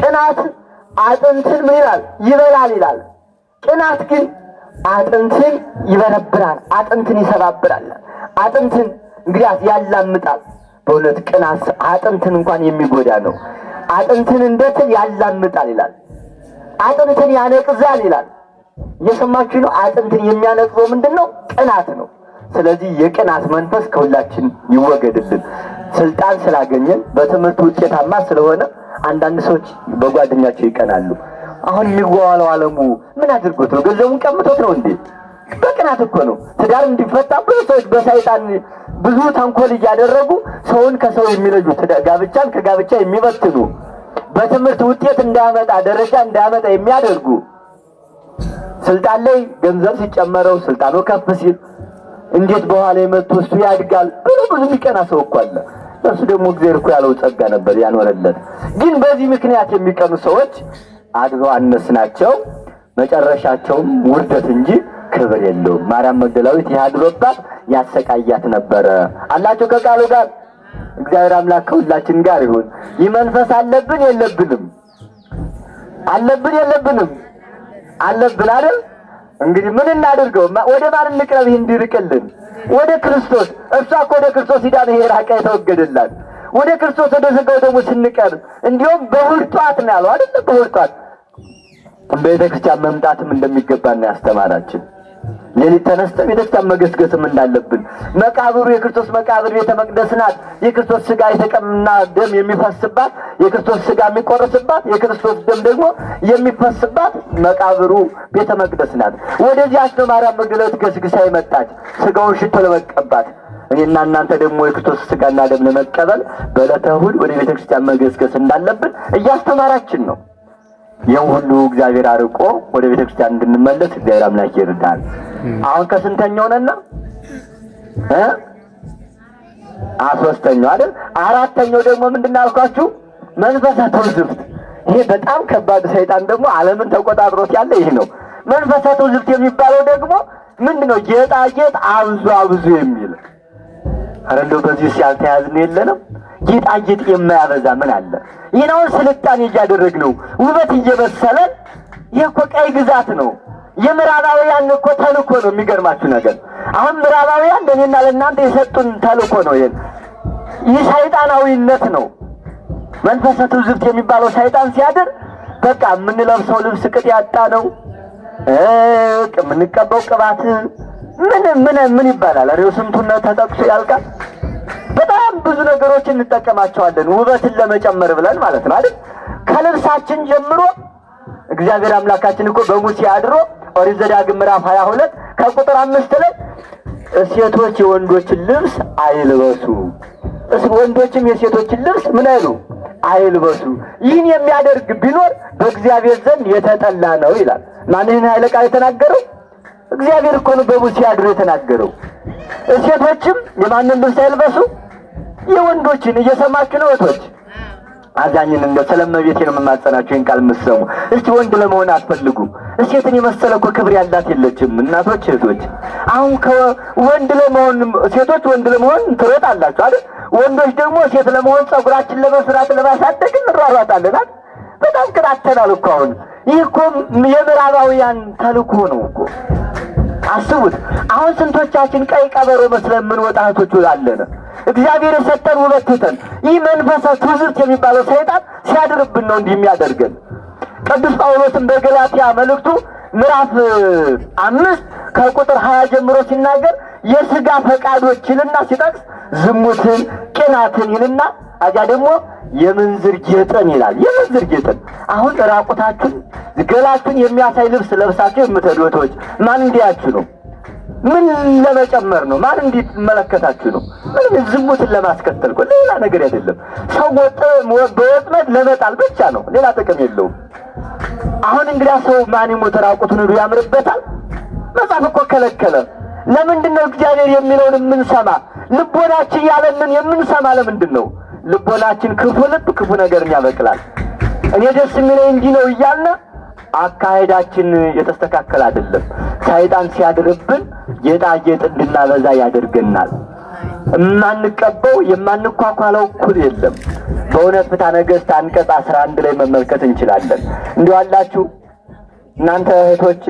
ቅናት አጥንትን ምን ይላል? ይበላል ይላል። ቅናት ግን አጥንትን ይበረብራል፣ አጥንትን ይሰባብራል፣ አጥንትን እንግዲህ ያላምጣል። በእውነት ቅናት አጥንትን እንኳን የሚጎዳ ነው። አጥንትን እንደ ትል ያላምጣል ይላል። አጥንትን ያነቅዛል ይላል። እየሰማችሁ ነው። አጥንትን የሚያነቅዘው ምንድን ነው? ቅናት ነው። ስለዚህ የቅናት መንፈስ ከሁላችን ይወገድልን። ስልጣን ስላገኘን በትምህርት ውጤታማ ስለሆነ አንዳንድ ሰዎች በጓደኛቸው ይቀናሉ። አሁን የሚዋዋለው አለሙ ምን አድርጎት ነው? ገንዘቡን ቀምቶት ነው እንዴ? በቅናት እኮ ነው። ትዳር እንዲፈታ ብዙ ሰዎች በሰይጣን ብዙ ተንኮል እያደረጉ ሰውን ከሰው የሚለዩ፣ ጋብቻን ከጋብቻ የሚበትኑ፣ በትምህርት ውጤት እንዳያመጣ ደረጃ እንዳያመጣ የሚያደርጉ፣ ስልጣን ላይ ገንዘብ ሲጨመረው ስልጣኑ ከፍ ሲል እንዴት በኋላ የመጡ እሱ ያድጋል ብሎ ብዙ የሚቀና ሰው እኮ አለ። እሱ ደግሞ እግዚአብሔር እኮ ያለው ጸጋ ነበር ያኖረለት። ግን በዚህ ምክንያት የሚቀኑ ሰዎች አድገው አነስ ናቸው። መጨረሻቸውም ውርደት እንጂ ክብር የለውም። ማርያም መግደላዊት ይህ አድሮባት ያሰቃያት ነበረ አላቸው ከቃሉ ጋር። እግዚአብሔር አምላክ ከሁላችን ጋር ይሁን። ይህ መንፈስ አለብን የለብንም? አለብን የለብንም? አለብን አይደል? እንግዲህ ምን እናድርገው? ወደ ማን እንቅረብ? ይህ እንዲርቅልን ወደ ክርስቶስ። እርሷ እኮ ወደ ክርስቶስ ሂዳ ነው ይሄ ራቃ የተወገደላት። ወደ ክርስቶስ ወደ ሥጋው ደግሞ ስንቀርብ እንዲሁም በእሑድ ጧት ነው ያለው አይደል? በእሑድ ጧት ቤተ ክርስቲያን መምጣትም እንደሚገባን ያስተማራችን። ሌሊት ተነስተን ቤተክርስቲያን መገስገስም እንዳለብን፣ መቃብሩ የክርስቶስ መቃብር ቤተ መቅደስ ናት። የክርስቶስ ስጋ የተቀምና ደም የሚፈስባት፣ የክርስቶስ ስጋ የሚቆረስባት፣ የክርስቶስ ደም ደግሞ የሚፈስባት መቃብሩ ቤተ መቅደስ ናት። ወደዚያች ነው ማርያም መግደላዊት ገስግሳ የመጣች ስጋውን ሽቶ ለመቀባት። እኔና እናንተ ደግሞ የክርስቶስ ስጋና ደም ለመቀበል በዕለተ እሑድ ወደ ቤተክርስቲያን መገስገስ እንዳለብን እያስተማራችን ነው። ይህን ሁሉ እግዚአብሔር አርቆ ወደ ቤተ ክርስቲያን እንድንመለስ እግዚአብሔር አምላክ ይርዳል። አሁን ከስንተኛው ነና? ሶስተኛው አይደል? አራተኛው ደግሞ ምንድን ነው አልኳችሁ? መንፈሰ ትውዝፍት። ይሄ በጣም ከባድ ሰይጣን ደግሞ ዓለምን ተቆጣጥሮት ያለ ይህ ነው። መንፈሰ ትውዝፍት የሚባለው ደግሞ ምንድን ነው? ጌጣጌጥ አብዙ አብዙ የሚል። ኧረ እንደው በዚህ ያልተያዝን የለንም። ጌጣጌጥ የማያበዛ ምን አለ? ይህን አሁን ስልጣኔ እያደረግነው ውበት እየመሰለን። ይህ እኮ ቀይ ግዛት ነው። የምዕራባውያን እኮ ተልእኮ ነው። የሚገርማችሁ ነገር አሁን ምዕራባውያን ለእኔና ለእናንተ የሰጡን ተልእኮ ነው። ይሄን ይህ ሰይጣናዊነት ነው። መንፈሰ ትውዝፍት የሚባለው ሰይጣን ሲያድር በቃ የምንለብሰው ልብስ ቅጥ ያጣ ነው። የምንቀባው ቅባት ምን ምን ምን ይባላል? ኧረ ስንቱን ተጠቅሶ ያልቃል። በጣም ብዙ ነገሮችን እንጠቀማቸዋለን ውበትን ለመጨመር ብለን ማለት ነው አይደል? ከልብሳችን ጀምሮ እግዚአብሔር አምላካችን እኮ በሙሴ አድሮ ኦሪት ዘዳግም ምዕራፍ 22 ከቁጥር 5 ላይ ሴቶች የወንዶችን ልብስ አይልበሱ፣ ወንዶችም የሴቶችን ልብስ ምን አይሉ አይልበሱ። ይህን የሚያደርግ ቢኖር በእግዚአብሔር ዘንድ የተጠላ ነው ይላል። ማን ይህን ኃይለ ቃል የተናገረው? እግዚአብሔር እኮ ነው በሙሴ አድሮ የተናገረው። ሴቶችም የማንን ልብስ አይልበሱ? የወንዶችን። እየሰማችሁ ነው እህቶች? አዛኝን እንደው ስለመቤቴ ነው የምማጸናችሁ ይህን ቃል የምትሰሙ። እስቲ ወንድ ለመሆን አትፈልጉ። ሴትን የመሰለ እኮ ክብር ያላት የለችም። እናቶች እህቶች፣ አሁን ከወንድ ለመሆን ሴቶች ወንድ ለመሆን ትሮጣላችሁ አይደል? ወንዶች ደግሞ ሴት ለመሆን ጸጉራችን ለመስራት ለማሳደግ እንሯሯጣለን አይደል? በጣም ቅጣተናል እኮ አሁን። ይህ እኮ የምዕራባውያን ተልእኮ ነው እኮ። አስቡት። አሁን ስንቶቻችን ቀይ ቀበሮ መስለን የምንወጣ እህቶች አለን። እግዚአብሔር የሰጠን ውበት ትተን ይህ መንፈሰ ትውዝብት የሚባለው ሰይጣን ሲያድርብን ነው እንዲህ የሚያደርገን። ቅዱስ ጳውሎስም በገላትያ መልእክቱ ምዕራፍ 5 ከቁጥር 20 ጀምሮ ሲናገር የሥጋ ፈቃዶች ይልና ሲጠቅስ ዝሙትን፣ ቅናትን ይልና አጋ ደግሞ የምንዝር ጌጥን ይላል። የምንዝር ጌጥን አሁን ራቁታችሁን ገላችሁን የሚያሳይ ልብስ ለብሳችሁ የምትሄዱ እህቶች ማን እንዲያችሁ ነው? ምን ለመጨመር ነው? ማን እንዲመለከታችሁ ነው? ምንም ዝሙትን ለማስከተል እኮ ሌላ ነገር አይደለም። ሰው በወጥመድ ለመጣል ብቻ ነው፣ ሌላ ጥቅም የለውም። አሁን እንግዲያ ሰው ማን ይሞት ራቁቱን ሄዶ ያምርበታል? መጽሐፍ እኮ ከለከለ። ለምንድን ነው እግዚአብሔር የሚለውን የምንሰማ? ልቦናችን ያለንን የምንሰማ ለምንድን ነው? ልቦናችን ክፉ ልብ ክፉ ነገርን ያበቅላል። እኔ ደስ የሚለኝ እንዲህ ነው እያልን አካሄዳችን የተስተካከለ አይደለም። ሰይጣን ሲያድርብን ጌጣጌጥ እንድናበዛ ያደርገናል። የማንቀበው የማንኳኳለው እኩል የለም። በእውነት ፍትሐ ነገሥት አንቀጽ 11 ላይ መመልከት እንችላለን። እንዲሁ አላችሁ እናንተ እህቶች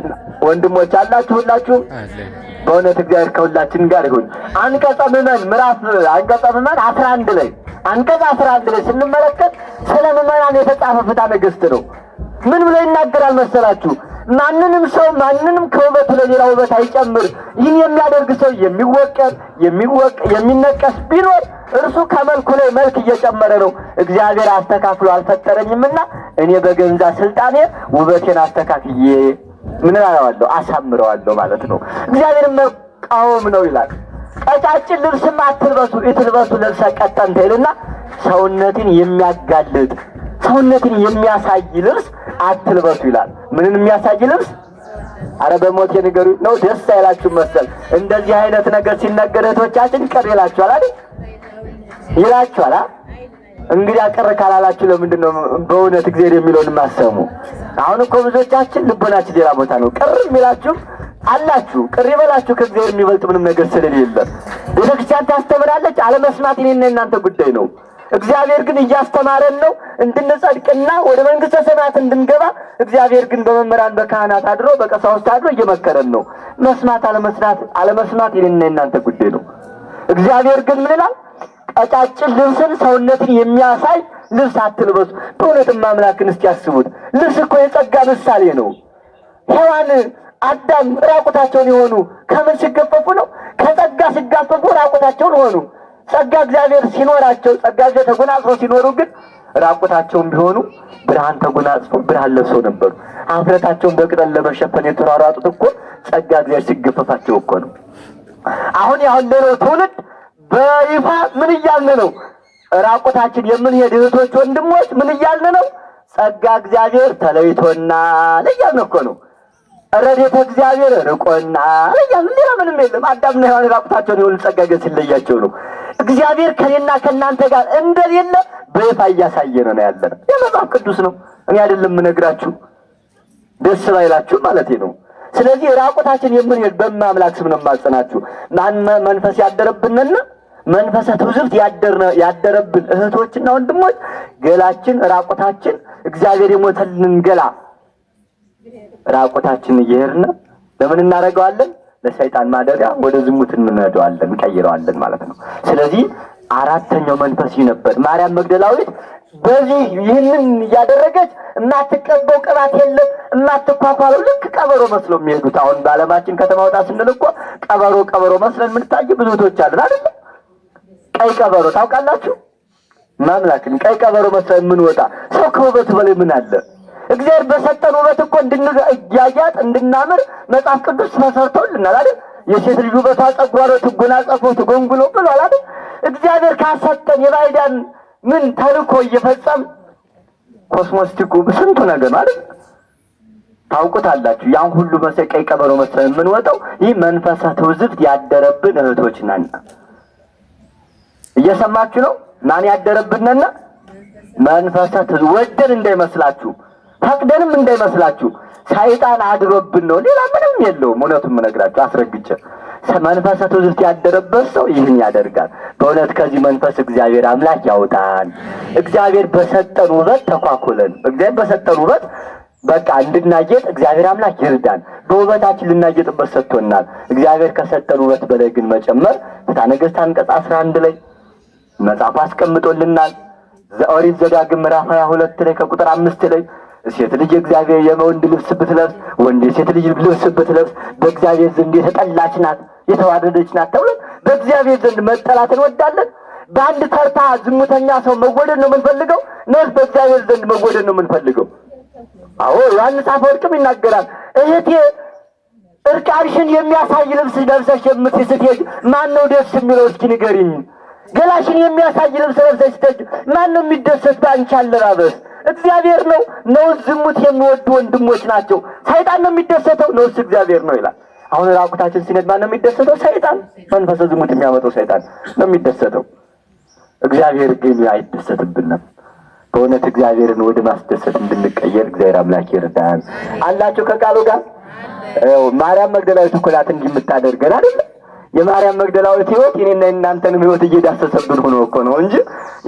ወንድሞች አላችሁ ሁላችሁ። በእውነት እግዚአብሔር ከሁላችን ጋር ይሁን። አንቀጸ ምዕመን ምዕራፍ አንቀጸ ምዕመን 11 ላይ አንቀጽ 11 ላይ ስንመለከት ስለ ምዕመናን የተጻፈ ፍትሐ ነገሥት ነው። ምን ብሎ ይናገራል መሰላችሁ? ማንንም ሰው ማንንም ከውበቱ ለሌላ ውበት አይጨምር። ይህን የሚያደርግ ሰው የሚወቀር የሚነቀስ ቢኖር እርሱ ከመልኩ ላይ መልክ እየጨመረ ነው። እግዚአብሔር አስተካክሎ አልፈጠረኝምና እኔ በገንዛ ስልጣኔ ውበቴን አስተካክዬ ምን እላለሁ አሳምረዋለሁ ማለት ነው። እግዚአብሔርን መቃወም ነው ይላል። ቀጫጭን ልብስም አትልበሱ፣ ኢትልበሱ ልብሰ ቀጠንተ ይልና ሰውነትን የሚያጋልጥ ሰውነትን የሚያሳይ ልብስ አትልበሱ ይላል። ምንን የሚያሳይ ልብስ? አረ በሞት የነገሩ ነው። ደስ አይላችሁ መሰል። እንደዚህ አይነት ነገር ሲነገር እህቶቻችን ቅር ይላችኋል አይደል? ይላችኋል። እንግዲህ ቅር ካላላችሁ ለምንድን ነው በእውነት እግዚአብሔር የሚለውን የማሰሙ? አሁን እኮ ብዙዎቻችን ልቦናችን ሌላ ቦታ ነው። ቅር የሚላችሁ አላችሁ፣ ቅር ይበላችሁ። ከእግዚአብሔር የሚበልጥ ምንም ነገር ስለሌለ ቤተክርስቲያን ታስተምራለች። አለመስማት የኔና የእናንተ ጉዳይ ነው። እግዚአብሔር ግን እያስተማረን ነው እንድንጸድቅና ወደ መንግሥተ ሰማያት እንድንገባ። እግዚአብሔር ግን በመምህራን በካህናት አድሮ በቀሳውስት አድሮ እየመከረን ነው። መስማት አለመስማት የኔና የእናንተ ጉዳይ ነው። እግዚአብሔር ግን ምን ይላል? ቀጫጭን ልብስን ሰውነትን የሚያሳይ ልብስ አትልበሱ። በእውነትም አምላክን እስቲ ያስቡት። ልብስ እኮ የጸጋ ምሳሌ ነው። ሔዋን አዳም ራቁታቸውን የሆኑ ከምን ሲገፈፉ ነው? ከጸጋ ሲጋፈፉ ራቁታቸውን ሆኑ። ጸጋ እግዚአብሔር ሲኖራቸው ጸጋ እግዚአብሔር ተጎናጽፈው ሲኖሩ ግን ራቁታቸውን ቢሆኑ ብርሃን ተጎናጽፈው ብርሃን ለብሰው ነበሩ። አፍረታቸውን በቅጠል ለመሸፈን የተሯሯጡት እኮ ጸጋ እግዚአብሔር ሲገፈፋቸው እኮ ነው። አሁን ያለነው ትውልድ በይፋ ምን እያልን ነው? ራቁታችን የምንሄድ እህቶች ወንድሞች ምን እያልን ነው? ጸጋ እግዚአብሔር ተለይቶናል እያልን እኮ ነው። ረድኤተ እግዚአብሔር ርቆናል እያልን ሌላ ምንም የለም። አዳምና ሔዋን ራቁታቸውን የሆኑ ጸጋ ግን ሲለያቸው ነው። እግዚአብሔር ከኔና ከእናንተ ጋር እንደሌለ በይፋ እያሳየ ነው ያለነው። የመጽሐፍ ቅዱስ ነው፣ እኔ አይደለም የምነግራችሁ፣ ደስ ባይላችሁ ማለት ነው። ስለዚህ ራቁታችን የምንሄድ በማምላክ ስም ነው የማጸናችሁ። ማን መንፈስ ያደረብንና መንፈሰ ትውዝብት ያደረብን እህቶችና ወንድሞች ገላችን ራቁታችን እግዚአብሔር የሞተልን ገላ ራቁታችን እየሄድን ለምን እናደርገዋለን? ለሰይጣን ማደሪያ ወደ ዝሙት እንነደዋለን፣ እንቀይረዋለን ማለት ነው። ስለዚህ አራተኛው መንፈስ ይህ ነበር። ማርያም መግደላዊት በዚህ ይህንን እያደረገች የማትቀበው ቅባት የለም፣ የማትኳኳለው ልክ ቀበሮ መስሎ የሚሄዱት አሁን በዓለማችን ከተማ ወጣ ስንል እኮ ቀበሮ ቀበሮ መስለን የምንታይ ብዙ እህቶች አለን አይደል? ቀይ ቀበሮ ታውቃላችሁ? ማምላክን ቀይ ቀበሮ መስለን የምንወጣ ሰው ከውበቱ በላይ ምን አለ? እግዚአብሔር በሰጠን ውበት እኮ እንድንያያጥ እንድናምር መጽሐፍ ቅዱስ ተሰርቶልናል አይደል? የሴት ልጅ ውበቷ ጸጉሯ ነው፣ ትጎናጸፈው ትጎንጉሎ ብሏል አይደል? እግዚአብሔር ካሰጠን የባዕዳን ምን ተልኮ እየፈጸም ኮስሞስቲኩ ስንቱ ነገር ማለት ታውቁታላችሁ። ያን ሁሉ መሰቀይ ቀበሮ መስለን የምንወጣው ይህ መንፈሰ ትውዝፍት ያደረብን እህቶች ነን። እየሰማችሁ ነው? ማን ያደረብንና? መንፈሰ ትውዝፍት። ወደን እንዳይመስላችሁ ፈቅደንም እንዳይመስላችሁ ሰይጣን አድሮብን ነው። ሌላ ምንም የለውም። እውነቱን የምነግራችሁ አስረግጬ መንፈሰ ትውዝፍት ያደረበት ሰው ይህን ያደርጋል። በእውነት ከዚህ መንፈስ እግዚአብሔር አምላክ ያውጣን። እግዚአብሔር በሰጠን ውበት ተኳኩለን፣ እግዚአብሔር በሰጠን ውበት በቃ እንድናጌጥ እግዚአብሔር አምላክ ይርዳን። በውበታችን ልናጌጥበት ሰጥቶናል። እግዚአብሔር ከሰጠን ውበት በላይ ግን መጨመር ፍትሐ ነገሥት አንቀጽ 11 ላይ መጽሐፍ አስቀምጦልናል። ዘኦሪት ዘዳግም ምዕራፍ 22 ላይ ከቁጥር 5 ላይ ሴት ልጅ እግዚአብሔር የወንድ ልብስ ብትለብስ፣ ወንድ የሴት ልጅ ልብስ ብትለብስ በእግዚአብሔር ዘንድ የተጠላች ናት፣ የተዋረደች ናት ተብሎ በእግዚአብሔር ዘንድ መጠላት እንወዳለን። በአንድ ተርታ ዝሙተኛ ሰው መወደድ ነው የምንፈልገው? ነውስ በእግዚአብሔር ዘንድ መወደድ ነው የምንፈልገው? አዎ፣ ዮሐንስ አፈወርቅም ይናገራል። እህቴ፣ እርቃንሽን የሚያሳይ ልብስ ለብሰሽ ስትሄጂ ማን ነው ደስ የሚለው? እስኪ ንገሪኝ። ገላሽን የሚያሳይ ልብስ ለብሰሽ ስትሄጂ ማን ነው የሚደሰት በአንቺ አለባበስ? እግዚአብሔር ነው? ነውስ ዝሙት የሚወዱ ወንድሞች ናቸው? ሰይጣን ነው የሚደሰተው? ነውስ እግዚአብሔር ነው ይላል። አሁን ራቁታችን ሲነድ ማን ነው የሚደሰተው? ሰይጣን። መንፈሰ ዝሙት የሚያመጣው ሰይጣን ነው የሚደሰተው። እግዚአብሔር ግን አይደሰትብንም። በእውነት እግዚአብሔርን ወደ ማስደሰት እንድንቀየር እግዚአብሔር አምላክ ይርዳን። አላቸው ከቃሉ ጋር። ማርያም መግደላዊት እኮ ናት እንዲህ የምታደርገን፣ አይደል? የማርያም መግደላዊት ሕይወት የኔና የእናንተንም ሕይወት እየዳሰሰብን ሆኖ እኮ ነው እንጂ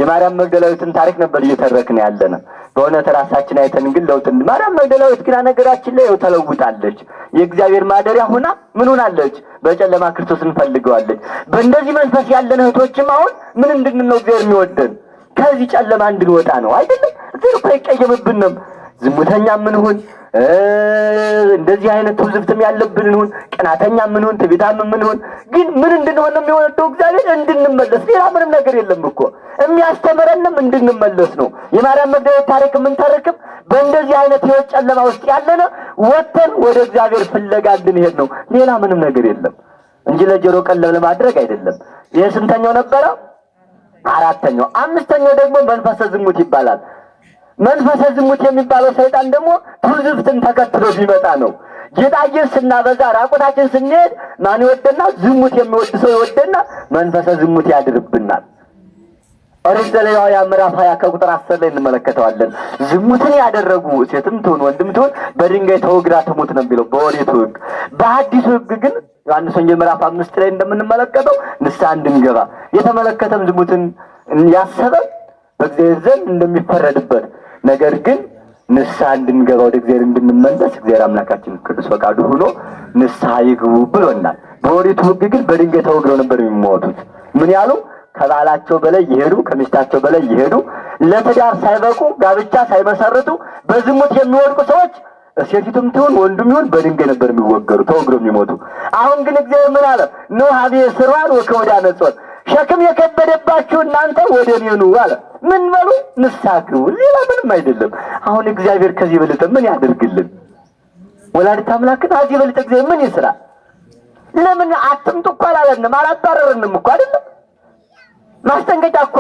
የማርያም መግደላዊትን ታሪክ ነበር እየተረክን ያለነ። በእውነት ራሳችን አይተን ግን ለውጥ፣ ማርያም መግደላዊት ግን ነገራችን ላይ ተለውጣለች። የእግዚአብሔር ማደሪያ ሆና ምን ሆናለች? በጨለማ ክርስቶስን ፈልገዋለች። በእንደዚህ መንፈስ ያለን እህቶችም አሁን ምን እንድንል ነው እግዚአብሔር የሚወደን? ከዚህ ጨለማ እንድንወጣ ነው፣ አይደለም? እግዚአብሔር እኮ አይቀየምብንም። ዝሙተኛ ምንሁን፣ እንደዚህ አይነት ትውዝፍትም ያለብን እንሁን፣ ቅናተኛ ምንሁን፣ ትዕቢታም ምንሁን፣ ግን ምን እንድንሆን ነው የሚወደው እግዚአብሔር? እንድንመለስ። ሌላ ምንም ነገር የለም እኮ፣ የሚያስተምረንም እንድንመለስ ነው። የማርያም መግደላዊት ታሪክ የምንተርክም በእንደዚህ አይነት ህይወት ጨለማ ውስጥ ያለነ ወጥተን ወደ እግዚአብሔር ፍለጋ እንድንሄድ ነው። ሌላ ምንም ነገር የለም እንጂ ለጆሮ ቀለብ ለማድረግ አይደለም። ይህ ስንተኛው ነበረ? አራተኛው። አምስተኛው ደግሞ መንፈሰ ዝሙት ይባላል። መንፈሰ ዝሙት የሚባለው ሰይጣን ደግሞ ትውዝፍትን ተከትሎ ቢመጣ ነው። ጌጣጌጥ ስናበዛ፣ ራቁታችን ስንሄድ ማን ይወደና? ዝሙት የሚወድ ሰው ይወደና መንፈሰ ዝሙት ያድርብናል። ኦሪት ዘሌዋውያን ምዕራፍ 20 ከቁጥር 10 ላይ እንመለከተዋለን። ዝሙትን ያደረጉ ሴትም ትሁን ወንድም ትሁን በድንጋይ ተወግራ ትሙት ነው የሚለው በኦሪቱ ሕግ። በአዲሱ ሕግ ግን ዮሐንስ ወንጌል ምዕራፍ 5 ላይ እንደምንመለከተው ንስሐ እንድንገባ፣ የተመለከተም ዝሙትን ያሰበ በእግዚአብሔር ዘንድ እንደሚፈረድበት፣ ነገር ግን ንስሐ እንድንገባ፣ ወደ እግዚአብሔር እንድንመለስ እግዚአብሔር አምላካችን ቅዱስ ፈቃዱ ሆኖ ንስሐ ይግቡ ብሎናል። በኦሪቱ ሕግ ግን በድንጋይ ተወግረው ነበር የሚሞቱት። ምን ያሉ? ከባላቸው በላይ የሄዱ፣ ከሚስታቸው በላይ የሄዱ፣ ለትዳር ሳይበቁ፣ ጋብቻ ሳይመሰርቱ በዝሙት የሚወድቁ ሰዎች ሴቲቱም ትሁን ወንዱም ይሁን በድንጋይ ነበር የሚወገሩ፣ ተወግረው የሚሞቱ። አሁን ግን እግዚአብሔር ምን አለ? ኑ ኀቤየ ስርዋን ወከወዳነ ጾር፣ ሸክም የከበደባችሁ እናንተ ወደ እኔ ኑ አለ። ምን በሉ? ንስሐ ግቡ። ሌላ ምንም አይደለም። አሁን እግዚአብሔር ከዚህ የበለጠ ምን ያደርግልን? ወላዲተ አምላክን ከዚህ የበለጠ እግዚአብሔር ምን ይስራ? ለምን አትምጡ እኮ አላለንም፣ አላባረረንም እኮ፣ አይደለም? ማስጠንቀቂያ እኮ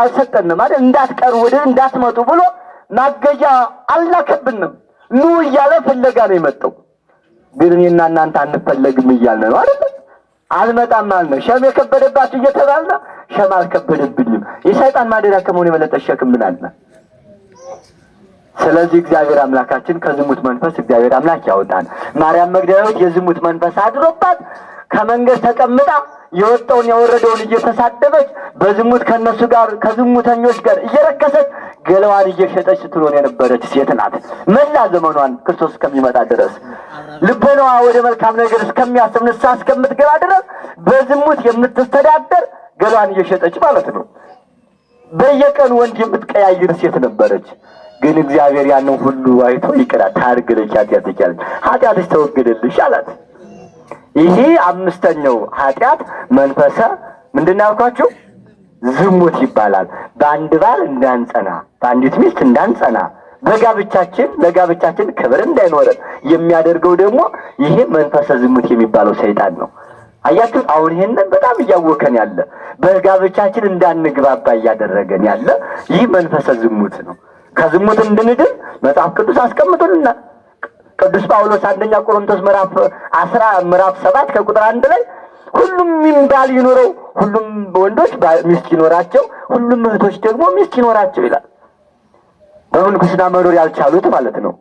አልሰጠንም አይደል? እንዳትቀሩ፣ ወደ እንዳትመጡ ብሎ ማገጃ አልላከብንም። ኑ እያለ ፍለጋ ነው የመጣው። ግን እኔና እናንተ አንፈለግም እያልን ነው፣ አይደል? አልመጣም አልነ። ሸም የከበደባችሁ እየተባልነ ሸም አልከበደብኝም። የሰይጣን ማደሪያ ከመሆን የበለጠ ሸክም ምን አለ? ስለዚህ እግዚአብሔር አምላካችን ከዝሙት መንፈስ እግዚአብሔር አምላክ ያወጣን። ማርያም መግደላዊት የዝሙት መንፈስ አድሮባት ከመንገድ ተቀምጣ የወጣውን የወረደውን እየተሳደበች፣ በዝሙት ከነሱ ጋር ከዝሙተኞች ጋር እየረከሰች፣ ገላዋን እየሸጠች ስትሆን የነበረች ሴት ናት። መላ ዘመኗን ክርስቶስ እስከሚመጣ ድረስ፣ ልቦናዋ ወደ መልካም ነገር እስከሚያስብ፣ ንስሐ እስከምትገባ ድረስ በዝሙት የምትተዳደር፣ ገላዋን እየሸጠች ማለት ነው። በየቀኑ ወንድ የምትቀያይር ሴት ነበረች። ግን እግዚአብሔር ያንን ሁሉ አይቶ ይቅራል። ታርግለች ኃጢአትሽ አለች፣ ኃጢአትሽ ተወገደልሽ አላት። ይሄ አምስተኛው ኃጢአት መንፈሰ ምንድን ነው ያልኳችሁ? ዝሙት ይባላል። በአንድ ባል እንዳንጸና፣ በአንዲት ሚስት እንዳንጸና፣ በጋብቻችን ለጋብቻችን ክብር እንዳይኖረን የሚያደርገው ደግሞ ይሄ መንፈሰ ዝሙት የሚባለው ሰይጣን ነው። አያችሁ፣ አሁን ይሄንን በጣም እያወከን ያለ፣ በጋብቻችን እንዳንግባባ እያደረገን ያለ ይህ መንፈሰ ዝሙት ነው። ከዝሙት እንድንድን መጽሐፍ ቅዱስ አስቀምጦልናል። ቅዱስ ጳውሎስ አንደኛ ቆሮንቶስ ምዕራፍ 7 ከቁጥር 1 ላይ ሁሉም ባል ይኖረው፣ ሁሉም ወንዶች ሚስት ይኖራቸው፣ ሁሉም እህቶች ደግሞ ሚስት ይኖራቸው ይላል። በምንኩስና መኖር ያልቻሉት ማለት ነው።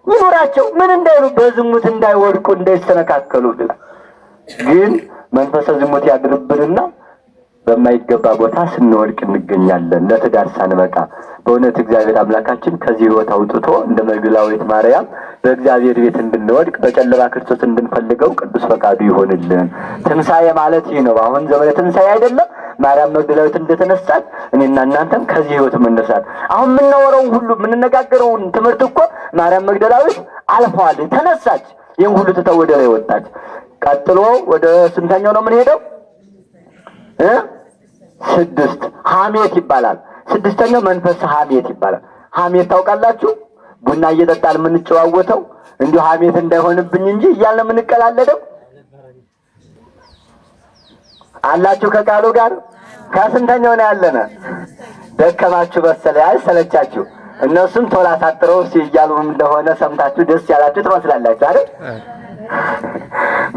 ይኖራቸው፣ ምን እንዳይሉ? በዝሙት እንዳይወድቁ፣ እንዳይሰነካከሉ ይላል። ግን መንፈሰ ዝሙት ያድርብንና በማይገባ ቦታ ስንወድቅ እንገኛለን፣ ለትዳር ሳንበቃ። በእውነት እግዚአብሔር አምላካችን ከዚህ ሕይወት አውጥቶ እንደ መግደላዊት ማርያም በእግዚአብሔር ቤት እንድንወድቅ በጨለማ ክርስቶስ እንድንፈልገው ቅዱስ ፈቃዱ ይሆንልን። ትንሣኤ ማለት ይህ ነው። አሁን ዘመነ ትንሣኤ አይደለም። ማርያም መግደላዊት እንደተነሳች እኔና እናንተም ከዚህ ሕይወት መነሳት። አሁን የምናወራውን ሁሉ የምንነጋገረውን ትምህርት እኮ ማርያም መግደላዊት አልፈዋለች፣ ተነሳች። ይህን ሁሉ ትተው ወደ ላይ ወጣች። ቀጥሎ ወደ ስንተኛው ነው የምንሄደው? 6 ሐሜት ይባላል። ስድስተኛው መንፈስ ሐሜት ይባላል። ሐሜት ታውቃላችሁ? ቡና እየጠጣን የምንጨዋወተው እንዲሁ ሐሜት እንዳይሆንብኝ እንጂ እያልን የምንቀላለደው አላችሁ ከቃሉ ጋር። ከስንተኛው ነው ያለነ? ደከማችሁ መሰለኝ፣ አይሰለቻችሁ። እነሱም ቶላ አሳጥረው እያሉ እንደሆነ ሰምታችሁ ደስ ያላችሁ ትመስላላችሁ አይደል?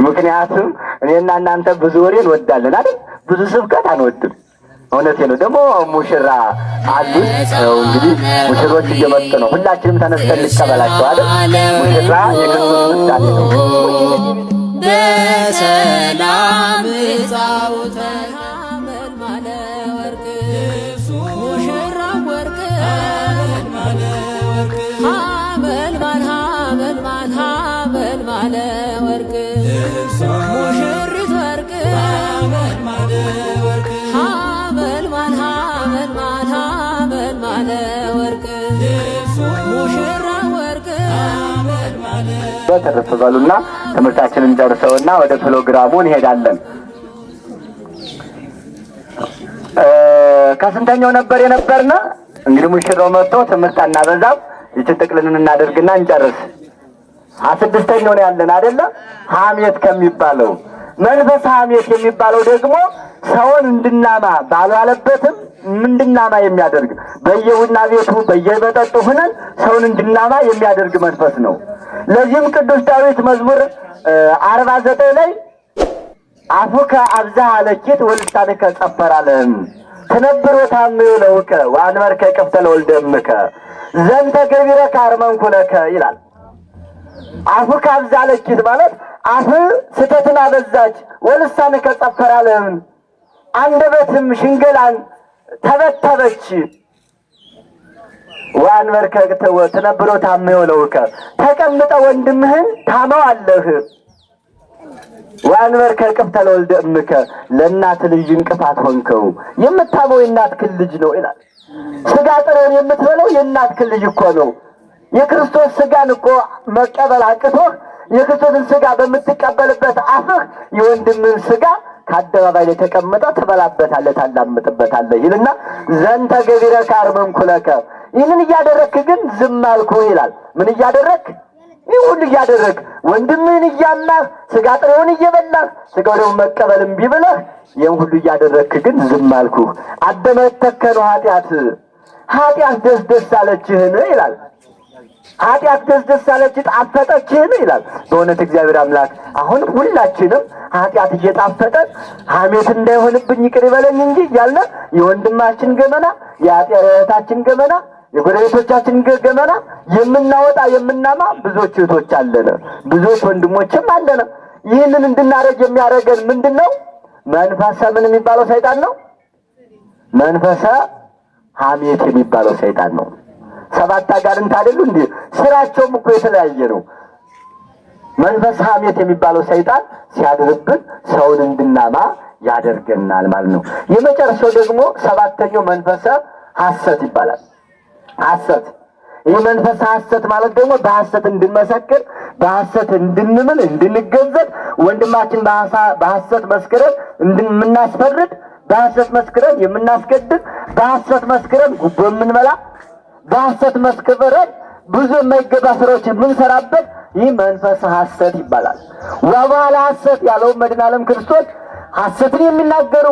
ምክንያቱም እኔና እናንተ ብዙ ወሬ እንወዳለን አይደል? ብዙ ስብከት አንወድም። እውነቴ ነው። ደግሞ ሙሽራ አሉ። እንግዲህ ሙሽሮች እየመጡ ነው። ሁላችንም ተነስተን እንቀበላቸው አይደል? ሙሽራ የክርስቶስ ምሳሌ ነው። በሰላም ተረፍ በሉና ትምህርታችንን ጨርሰውና ወደ ፕሮግራሙ እንሄዳለን። ከስንተኛው ነበር የነበርና? እንግዲህ ሙሽራው መጥቶ ትምህርት አናበዛም። ይችን ጥቅልልን እናደርግና እንጨርስ። 6ኛው ነው ያለን አይደለ? ሐሜት ከሚባለው መንፈስ ሐሜት የሚባለው ደግሞ ሰውን እንድናማ ባልዋለበትም እንድናማ የሚያደርግ በየቡና ቤቱ በየመጠጡ ሆነን ሰውን እንድናማ የሚያደርግ መንፈስ ነው። ለዚህም ቅዱስ ዳዊት መዝሙር 49 ላይ አፉከ አብዛሃ ለኪት ወልሳንከ ጸፈረ ለእም ትነብር ወታምዩ ለውከ ወአንበርከ ቅፍተ ለወልደ እምከ ዘንተ ገቢረከ አርመንኩ ለከ ይላል። አፉከ አብዛሃ ለኪት ማለት አፍ ስተትን አበዛች፣ ወልሳንከ ጸፈረ ለእም አንደበትም ሽንገላን ተበተበች። ወአንበርከ ትነብሮ ታምዮ ለውከ ተቀምጠ ወንድምህን ታመዋለህ። ወአንበርከ ቅፍተ ለወልደ እምከ ለእናት ልጅ እንቅፋት ሆንከው። የምታመው የእናትህን ልጅ ነው ይላል። ስጋ ጥሬውን የምትበለው የእናትህን ልጅ እኮ ነው። የክርስቶስ ስጋን እኮ መቀበል አቅቶህ የክርስቶስን ስጋ በምትቀበልበት አፍህ የወንድምህን ስጋ ከአደባባይ ላይ ተቀምጠህ ትበላበታለህ፣ ታላምጥበታለህ ይልና ዘንተ ገቢረከ አርመንኩ ለከ ይህንን እያደረግክ ግን ዝም አልኩህ ይላል። ምን እያደረግክ? ይህ ሁሉ እያደረግክ ወንድምህን እያማህ ስጋ ጥሬውን እየበላህ ስጋው ደግሞ መቀበል እምቢ ብለህ ይህን ሁሉ እያደረግክ ግን ዝም አልኩህ። አደመተከኑ ኃጢአት ኃጢአት ደስ ደስ አለችህን ይላል። ኃጢአት ደስ ደስ አለችህ ጣፈጠችህን ይላል። በእውነት እግዚአብሔር አምላክ አሁን ሁላችንም ኃጢአት እየጣፈጠን ሐሜት እንዳይሆንብኝ ይቅር ይበለኝ እንጂ እያልን የወንድማችን ገመና፣ የእህታችን ገመና፣ የጎረቤቶቻችን ገመና የምናወጣ የምናማ ብዙዎች እህቶች አለን፣ ብዙዎች ወንድሞችም አለን። ይህንን እንድናደርግ የሚያደርገን ምንድነው? መንፈሰ ምን የሚባለው ሰይጣን ነው? መንፈሰ ሐሜት የሚባለው ሰይጣን ነው። 7 አጋንንት አይደሉ እንዴ? ስራቸውም እኮ የተለያየ ነው። መንፈስ ሐሜት የሚባለው ሰይጣን ሲያድርብን ሰውን እንድናማ ያደርገናል ማለት ነው። የመጨረሻው ደግሞ 7ኛው መንፈሰ ሐሰት ይባላል። ሐሰት ይህ መንፈስ ሐሰት ማለት ደግሞ በሐሰት እንድንመሰክር፣ በሐሰት እንድንምል፣ እንድንገዘት፣ ወንድማችን በሐሰት መስክረን እንድንምናስፈርድ፣ በሐሰት መስክረን የምናስገድል፣ በሐሰት መስክረን ጉቦ የምንበላ፣ በሐሰት መስክረን ብዙ የማይገባ ስራዎች የምንሰራበት ይህ መንፈስ ሐሰት ይባላል። ወበኋላ ሐሰት ያለው መድኃኔዓለም ክርስቶስ ሐሰትን የሚናገሩ፣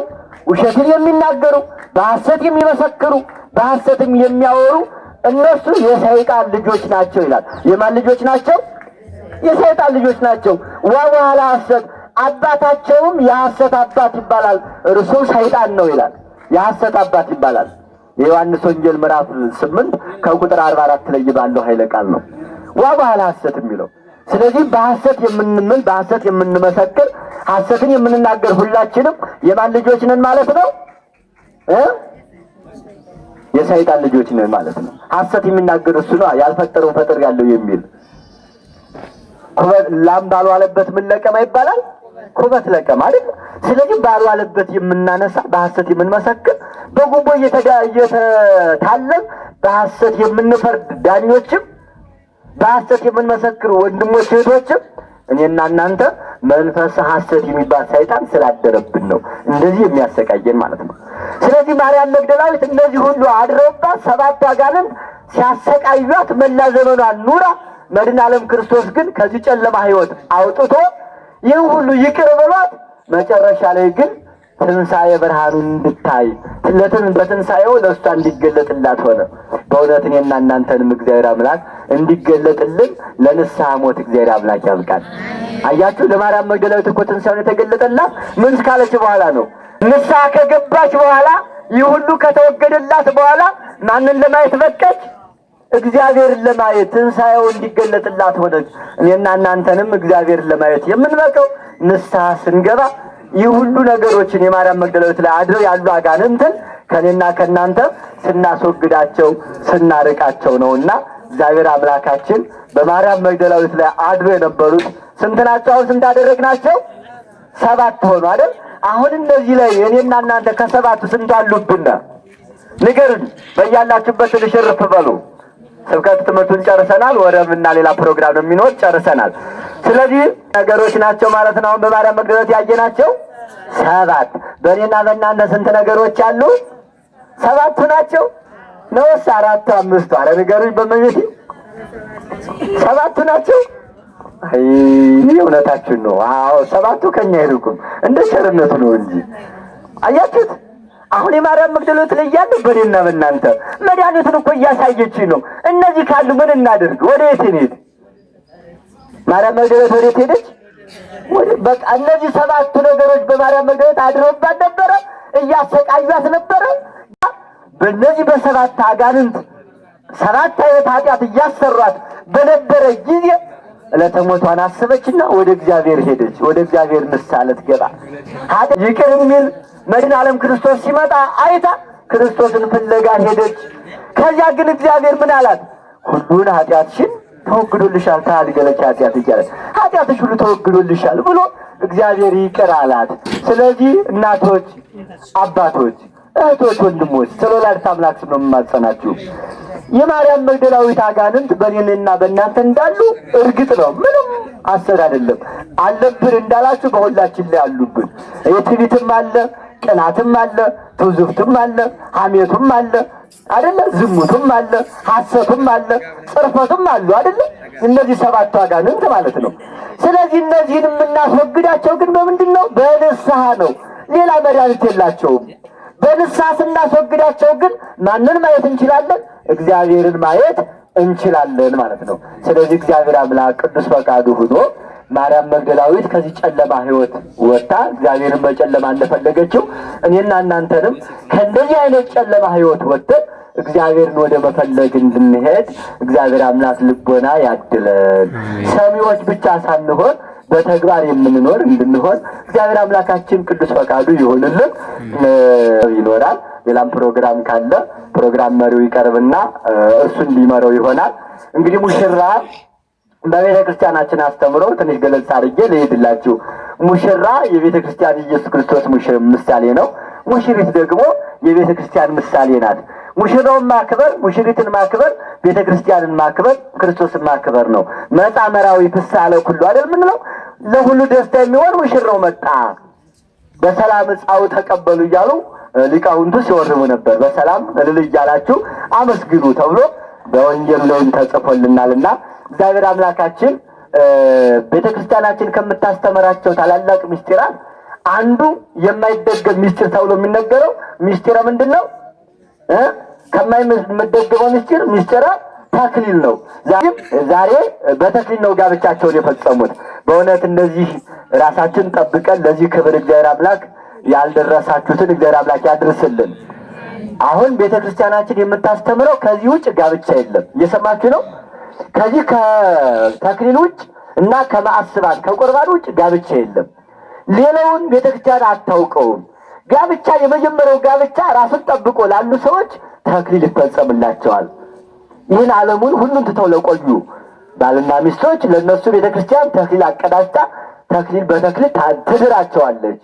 ውሸትን የሚናገሩ፣ በሐሰት የሚመሰክሩ፣ በሐሰትም የሚያወሩ እነሱ የሰይጣን ልጆች ናቸው ይላል። የማን ልጆች ናቸው? የሰይጣን ልጆች ናቸው። ወበኋላ ሐሰት አባታቸውም የሐሰት አባት ይባላል፣ እርሱም ሰይጣን ነው ይላል። የሐሰት አባት ይባላል። የዮሐንስ ወንጌል ምዕራፍ 8 ከቁጥር 44 ላይ ባለው ኃይለ ቃል ነው። ወበኋላ ሐሰት የሚለው። ስለዚህ በሐሰት የምንምል፣ በሐሰት የምንመሰክር፣ ሐሰትን የምንናገር ሁላችንም የማን ልጆች ነን ማለት ነው? የሰይጣን ልጆች ነን ማለት ነው። ሐሰት የሚናገር እሱ ነው፣ ያልፈጠረውን ፈጥር ያለው የሚል። ላም ባልዋለበት ምን ለቀማ ይባላል? ኩበት ለቀማ አይደል? ስለዚህ ባልዋለበት የምናነሳ፣ በሐሰት የምንመሰክር፣ በጉቦ እየተታለን በሐሰት የምንፈርድ ዳኞችም፣ በሐሰት የምንመሰክር ወንድሞች እህቶችም፣ እኔና እናንተ መንፈስ ሐሰት የሚባል ሰይጣን ስላደረብን ነው እንደዚህ የሚያሰቃየን ማለት ነው። ስለዚህ ማርያም መግደላዊት እነዚህ ሁሉ አድረውባት ሰባት አጋንንት ሲያሰቃዩት መላ ዘመኗን ኑራ መድኃኔ ዓለም ክርስቶስ ግን ከዚህ ጨለማ ሕይወት አውጥቶ ይህ ሁሉ ይቅር ብሏት መጨረሻ ላይ ግን ትንሣኤ ብርሃኑን እንድታይ በትንሣኤው ለእሷ እንዲገለጥላት ሆነ። በእውነት እኔና እናንተንም እግዚአብሔር አምላክ እንዲገለጥልን ለንስሐ ሞት እግዚአብሔር አምላክ ያብቃል። አያችሁ፣ ለማርያም መግደላዊት እኮ ትንሣኤውን የተገለጠላት ምን ካለች በኋላ ነው? ንስሐ ከገባች በኋላ፣ ይህ ሁሉ ከተወገደላት በኋላ ማንን ለማየት በቃች? እግዚአብሔርን ለማየት ትንሣኤው እንዲገለጥላት ሆነች። እኔና እናንተንም እግዚአብሔርን ለማየት የምንበቀው ንስሐ ስንገባ ይህ ሁሉ ነገሮችን የማርያም መግደላዊት ላይ አድረው ያሉ አጋንንትን ከኔና ከእናንተ ስናስወግዳቸው ስናርቃቸው ነውና እግዚአብሔር አምላካችን በማርያም መግደላዊት ላይ አድሮ የነበሩት ስንት ናቸው? አሁን ስንት አደረግናቸው? ሰባት ሆኑ አይደል? አሁን እነዚህ ላይ እኔና እናንተ ከሰባቱ ስንት አሉብን? ንገሩኝ። በያላችሁበት ልሽርፍ በሉ። ስብከት ትምህርቱን ጨርሰናል። ወረብና ሌላ ፕሮግራም ነው የሚኖር፣ ጨርሰናል። ስለዚህ ነገሮች ናቸው ማለት ነው። አሁን በማርያም መግደላዊት ያየናቸው ሰባት። በእኔና በእናንተ ስንት ነገሮች አሉ? ሰባቱ ናቸው ነውስ አራቱ አምስቱ? አረ ንገሩኝ በመቤቴ፣ ሰባቱ ናቸው። አይ እውነታችሁን ነው። አዎ ሰባቱ ከኛ አይርቁም፣ እንደ ቸርነቱ ነው እንጂ። አያችሁት? አሁን የማርያም መግደላዊት ላይ ያለው በእኔና በእናንተ መድኃኒቱን እኮ እያሳየችኝ ነው። እነዚህ ካሉ ምን እናድርግ? ወደ የት እንሂድ? ማርያም መግደላዊት ወዴት ሄደች? በቃ እነዚህ ሰባቱ ነገሮች በማርያም መግደላዊት አድረውባት ነበረ፣ እያሰቃዩት ነበረ። በእነዚህ በሰባት አጋንንት ሰባት አይነት ኃጢአት እያሰሯት በነበረ ጊዜ ዕለተ ሞቷን አሰበችና ወደ እግዚአብሔር ሄደች። ወደ እግዚአብሔር ንስሐ ልትገባ ይቅር የሚል መድኃኔ ዓለም ክርስቶስ ሲመጣ አይታ ክርስቶስን ፍለጋ ሄደች። ከዚያ ግን እግዚአብሔር ምን አላት? ሁሉን ኃጢአትሽን ተወግዶልሻል፣ ታድገለች ኃጢአት እያለ ኃጢአትሽ ሁሉ ተወግዶልሻል ብሎ እግዚአብሔር ይቅር አላት። ስለዚህ እናቶች፣ አባቶች፣ እህቶች፣ ወንድሞች ስለ ወላዲተ አምላክ ስም ነው የምማጸናችሁ። የማርያም መግደላዊት አጋንንት በእኔና በእናንተ እንዳሉ እርግጥ ነው፣ ምንም አሰር አይደለም። አለብን እንዳላችሁ በሁላችን ላይ አሉብን። የትዕቢትም አለ፣ ቅናትም አለ፣ ትውዝፍትም አለ፣ ሐሜቱም አለ አይደለ? ዝሙቱም አለ፣ ሐሰቱም አለ፣ ጽርፈቱም አሉ አይደለ? እነዚህ ሰባቱ አጋንንት ማለት ነው። ስለዚህ እነዚህን የምናስወግዳቸው ግን በምንድን ነው? በንስሐ ነው። ሌላ መድኃኒት የላቸውም። በንስሐ ስናስወግዳቸው ግን ማንን ማየት እንችላለን? እግዚአብሔርን ማየት እንችላለን ማለት ነው። ስለዚህ እግዚአብሔር አምላክ ቅዱስ ፈቃዱ ሆኖ ማርያም መግደላዊት ከዚህ ጨለማ ሕይወት ወጥታ እግዚአብሔርን በጨለማ እንደፈለገችው እኔና እናንተንም ከእንደዚህ አይነት ጨለማ ሕይወት ወጥተን እግዚአብሔርን ወደ መፈለግ እንድንሄድ እግዚአብሔር አምላክ ልቦና ያድለን። ሰሚዎች ብቻ ሳንሆን በተግባር የምንኖር እንድንሆን እግዚአብሔር አምላካችን ቅዱስ ፈቃዱ ይሁንልን። ይኖራል። ሌላም ፕሮግራም ካለ ፕሮግራም መሪው ይቀርብና እሱ እንዲመረው ይሆናል። እንግዲህ ሙሽራ በቤተ ክርስቲያናችን አስተምሮ ትንሽ ገለጽ አድርጌ ልሄድላችሁ። ሙሽራ የቤተ ክርስቲያን ኢየሱስ ክርስቶስ ምሳሌ ነው። ሙሽሪት ደግሞ የቤተ ክርስቲያን ምሳሌ ናት። ሙሽራውን ማክበር፣ ሙሽሪትን ማክበር፣ ቤተ ክርስቲያንን ማክበር፣ ክርስቶስን ማክበር ነው። መጻ መራዊ ፍስሐ ለኩሉ አይደል የምንለው? ለሁሉ ደስታ የሚሆን ሙሽራው መጣ፣ በሰላም ዕፃው ተቀበሉ እያሉ ሊቃውንቱ ሲወርቡ ነበር። በሰላም እልል እያላችሁ አመስግኑ ተብሎ በወንጌሉ ላይም ተጽፎልናልና እግዚአብሔር አምላካችን ቤተክርስቲያናችን ከምታስተምራቸው ታላላቅ ምስጢራት አንዱ የማይደገም ምስጢር ተብሎ የሚነገረው ምስጢረ ምንድን ነው? ከማይደገመው ምስጢር ምስጢረ ተክሊል ነው። ዛሬ በተክሊል ነው ጋብቻቸውን የፈጸሙት። በእውነት እነዚህ ራሳችን ጠብቀን ለዚህ ክብር እግዚአብሔር አምላክ ያልደረሳችሁትን እግዚአብሔር አምላክ ያድርስልን። አሁን ቤተክርስቲያናችን የምታስተምረው ከዚህ ውጭ ጋብቻ የለም። እየሰማችሁ ነው? ከዚህ ከተክሊል ውጭ እና ከማዕስባን ከቁርባን ውጭ ጋብቻ የለም። ሌላውን ቤተክርስቲያን አታውቀውም። ጋብቻ የመጀመሪያው ጋብቻ ራሱን ጠብቆ ላሉ ሰዎች ተክሊል ይፈጸምላቸዋል። ይህን ዓለሙን ሁሉን ትተው ለቆዩ ባልና ሚስቶች ለእነሱ ቤተክርስቲያን ተክሊል አቀዳጅታ ተክሊል በተክሊል ትድራቸዋለች።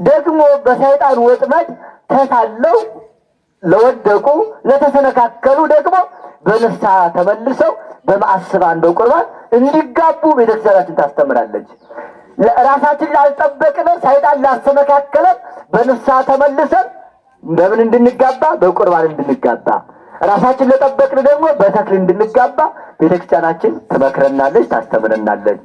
ደግሞ በሰይጣን ወጥመድ ተታለው ለወደቁ ለተሰነካከሉ ደግሞ በንስሐ ተመልሰው በማዕስባን በቁርባን እንዲጋቡ ቤተክርስቲያናችን ታስተምራለች። ራሳችን ላልጠበቅነ ሰይጣን ላሰነካከለን በንስሐ ተመልሰን በምን እንድንጋባ? በቁርባን እንድንጋባ፣ ራሳችን ለጠበቅን ደግሞ በተክሊል እንድንጋባ ቤተክርስቲያናችን ትመክረናለች፣ ታስተምረናለች።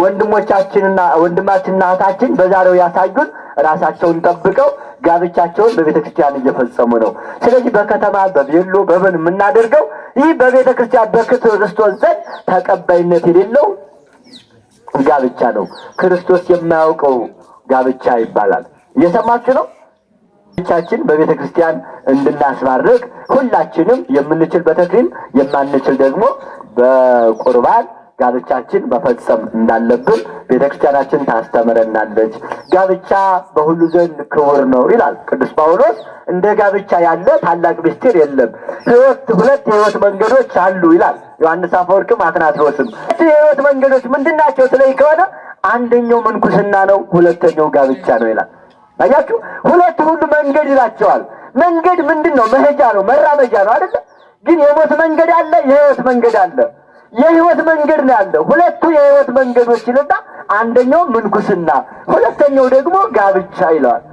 ወንድሞቻችንና ወንድማችንና እህታችን በዛሬው ያሳዩን ራሳቸውን ጠብቀው ጋብቻቸውን በቤተክርስቲያን እየፈጸሙ ነው። ስለዚህ በከተማ በቤሎ በምን የምናደርገው ይህ በቤተክርስቲያን በክርስቶስ ዘንድ ተቀባይነት የሌለው ጋብቻ ነው። ክርስቶስ የማያውቀው ጋብቻ ይባላል። እየሰማችሁ ነው። ጋብቻችን በቤተ ክርስቲያን እንድናስባርክ ሁላችንም የምንችል በተክሊል የማንችል ደግሞ በቁርባን ጋብቻችን መፈጸም እንዳለብን ቤተ ክርስቲያናችን ታስተምረናለች። ጋብቻ በሁሉ ዘንድ ክቡር ነው ይላል ቅዱስ ጳውሎስ። እንደ ጋብቻ ያለ ታላቅ ምስጢር የለም። ሕይወት ሁለት የሕይወት መንገዶች አሉ ይላል ዮሐንስ አፈወርቅም አትናቴዎስም። የሕይወት መንገዶች ምንድን ናቸው ትለኝ ከሆነ አንደኛው ምንኩስና ነው፣ ሁለተኛው ጋብቻ ነው ይላል። አያችሁ፣ ሁለቱ ሁሉ መንገድ ይላቸዋል። መንገድ ምንድን ነው? መሄጃ ነው፣ መራመጃ ነው አይደለ? ግን የሞት መንገድ አለ፣ የሕይወት መንገድ አለ። የሕይወት መንገድ ነው ያለ። ሁለቱ የሕይወት መንገዶች ይልና አንደኛው ምንኩስና፣ ሁለተኛው ደግሞ ጋብቻ ይለዋል።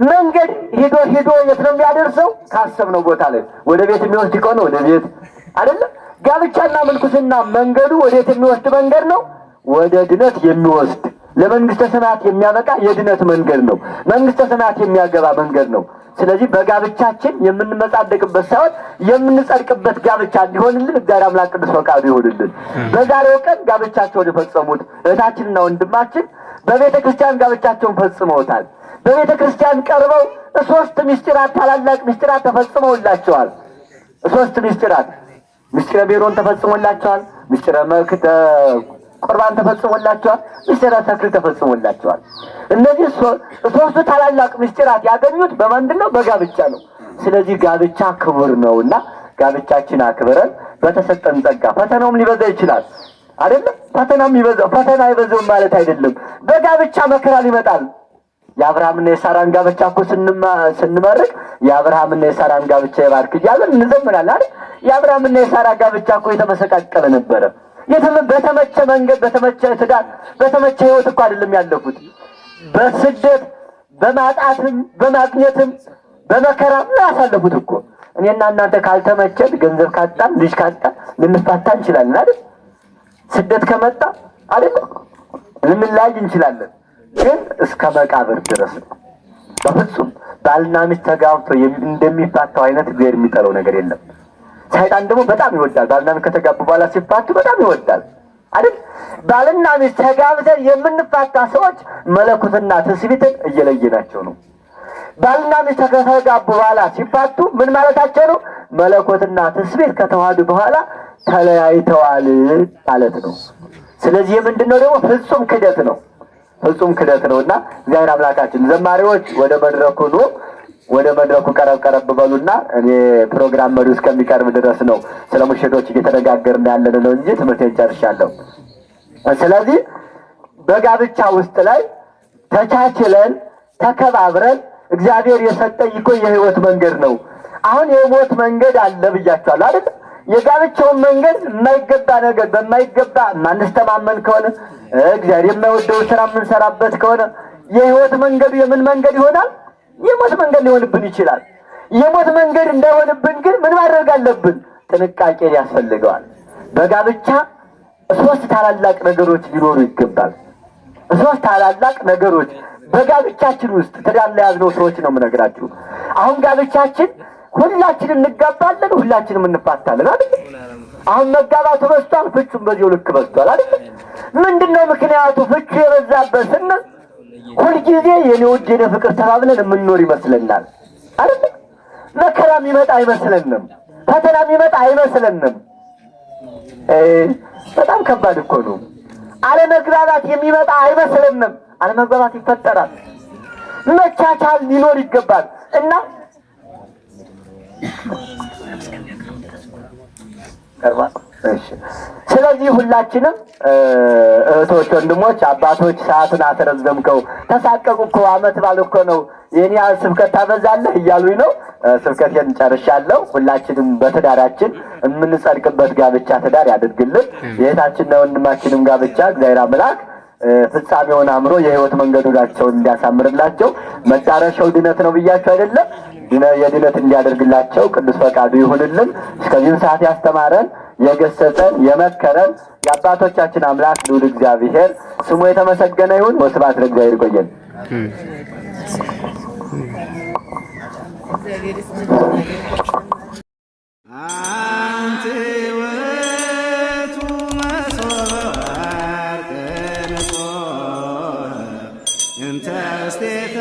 መንገድ ሂዶ ሂዶ የት ነው የሚያደርሰው? ካሰብነው ቦታ ላይ ወደ ቤት የሚወስድ ከሆነ ወደ ቤት አይደለም። ጋብቻና ምንኩስና መንገዱ ወዴት የሚወስድ መንገድ ነው? ወደ ድነት የሚወስድ ለመንግስተ ሰማያት የሚያበቃ የድነት መንገድ ነው። መንግስተ ሰማያት የሚያገባ መንገድ ነው። ስለዚህ በጋብቻችን የምንመጻደቅበት ሳይሆን የምንጸድቅበት ጋብቻ እንዲሆንልን እግዚአብሔር አምላክ ቅዱስ ፈቃዱ ይሆንልን። በዛሬው ቀን ጋብቻቸውን የፈጸሙት እህታችንና ወንድማችን በቤተ ክርስቲያን ጋብቻቸውን ፈጽመውታል። በቤተ ክርስቲያን ቀርበው ሶስት ምስጢራት ታላላቅ ምስጢራት ተፈጽመውላቸዋል። ሶስት ምስጢራት ምስጢረ ሜሮን ተፈጽሞላቸዋል። ምስጢረ መክተ ቁርባን ተፈጽሞላቸዋል። ምስጢረ ተክሊል ተፈጽሞላቸዋል። እነዚህ ሶስቱ ታላላቅ ምስጢራት ያገኙት በምንድን ነው? በጋብቻ ነው። ስለዚህ ጋብቻ ክቡር ነውና ጋብቻችን አክብረን በተሰጠን ጸጋ ፈተናውም ሊበዛ ይችላል አይደለም? ፈተናም ይበዛ ፈተና አይበዛውም ማለት አይደለም። በጋብቻ መከራ ይመጣል። የአብርሃምና የሳራን ጋብቻ እኮ ስንመርቅ የአብርሃምና የሳራን ጋብቻ ይባርክ እያለን እንዘምራለን አይደል? የአብርሃምና የሳራ ጋብቻ እኮ የተመሰቃቀለ ነበረ። በተመቸ መንገድ፣ በተመቸ ትዳር፣ በተመቸ ሕይወት እኮ አይደለም ያለፉት። በስደት በማጣትም በማግኘትም በመከራም ነው ያሳለፉት እኮ። እኔና እናንተ ካልተመቸን፣ ገንዘብ ካጣን፣ ልጅ ካጣን ልንፋታ እንችላለን አይደል? ስደት ከመጣ አይደል ልንለያይ እንችላለን። ግን እስከ መቃብር ድረስ ነው። በፍጹም ባልና ሚስት ተጋብቶ እንደሚፋታው አይነት እግዚአብሔር የሚጠላው ነገር የለም። ሰይጣን ደግሞ በጣም ይወዳል። ባልና ሚስት ከተጋቡ በኋላ ሲፋቱ በጣም ይወዳል አይደል? ባልና ሚስት ተጋብተን የምንፋታ ሰዎች መለኮትና ትስብእትን እየለየናቸው ነው። ባልና ሚስት ከተጋቡ በኋላ ሲፋቱ ምን ማለታቸው ነው? መለኮትና ትስብእት ከተዋሃዱ በኋላ ተለያይተዋል ማለት ነው። ስለዚህ የምንድን ነው ደግሞ ፍጹም ክደት ነው። ፍጹም ክደት ነው እና እግዚአብሔር አምላካችን ዘማሪዎች ወደ መድረኩ ኑ፣ ወደ መድረኩ ቀረብ ቀረብ በሉና እኔ ፕሮግራም መሪው እስከሚቀርብ ድረስ ነው ስለ ሙሽሮች እየተነጋገርን ያለን ነው እንጂ ትምህርቴን ጨርሻለሁ። ስለዚህ በጋብቻ ውስጥ ላይ ተቻችለን ተከባብረን እግዚአብሔር የሰጠኝ እኮ የህይወት መንገድ ነው። አሁን የሞት መንገድ አለ ብያቸዋለሁ አይደል? የጋብቻውን መንገድ የማይገባ ነገር በማይገባ ማንስተማመን ከሆነ እግዚአብሔር የማይወደው ስራ የምንሰራበት ከሆነ የህይወት መንገዱ የምን መንገድ ይሆናል? የሞት መንገድ ሊሆንብን ይችላል። የሞት መንገድ እንዳይሆንብን ግን ምን ማድረግ አለብን? ጥንቃቄ ያስፈልገዋል። በጋብቻ ሶስት ታላላቅ ነገሮች ሊኖሩ ይገባል። ሶስት ታላላቅ ነገሮች በጋብቻችን ውስጥ ትዳር ለያዝነው ሰዎች ነው የምነግራችሁ። አሁን ጋብቻችን ሁላችንም እንጋባለን፣ ሁላችንም እንፋታለን አይደል? አሁን መጋባቱ በዝቷል፣ ፍቹም በዚሁ ልክ በዝቷል አይደል? ምንድነው ምክንያቱ ፍቹ የበዛበት ስንል ሁልጊዜ የኔ ውድ የኔ ፍቅር ተባብለን የምንኖር ይመስለናል አይደል? መከራ የሚመጣ አይመስለንም፣ ፈተና የሚመጣ አይመስለንም። በጣም ከባድ እኮ ነው። አለመግባባት የሚመጣ አይመስልንም። አለመግባባት ይፈጠራል። መቻቻል ሊኖር ይገባል እና ስለዚህ ሁላችንም እህቶች፣ ወንድሞች፣ አባቶች ሰዓቱን አስረዘምከው፣ ተሳቀቁ እኮ ዓመት በዓል እኮ ነው፣ የኔ ያህል ስብከት ታበዛለህ እያሉኝ ነው። ስብከቴን ጨርሻለሁ። ሁላችንም በትዳራችን የምንጸድቅበት ጋብቻ ትዳር ያድርግልን። የእህታችንና የወንድማችንም ጋብቻ እግዚአብሔር አምላክ ፍጻሜውን አምሮ የህይወት መንገዶቻቸውን እንዲያሳምርላቸው መዳረሻው ድነት ነው ብያቸው አይደለም፣ የድነት እንዲያደርግላቸው ቅዱስ ፈቃዱ ይሁንልን። እስከዚህም ሰዓት ያስተማረን የገሰጸን የመከረን የአባቶቻችን አምላክ ልዑል እግዚአብሔር ስሙ የተመሰገነ ይሁን። ወስብሐት ለእግዚአብሔር። ይቆየን። አንቲ ውእቱ መሶበ ወርቅ ንጹሕ እንተ ውስቴታ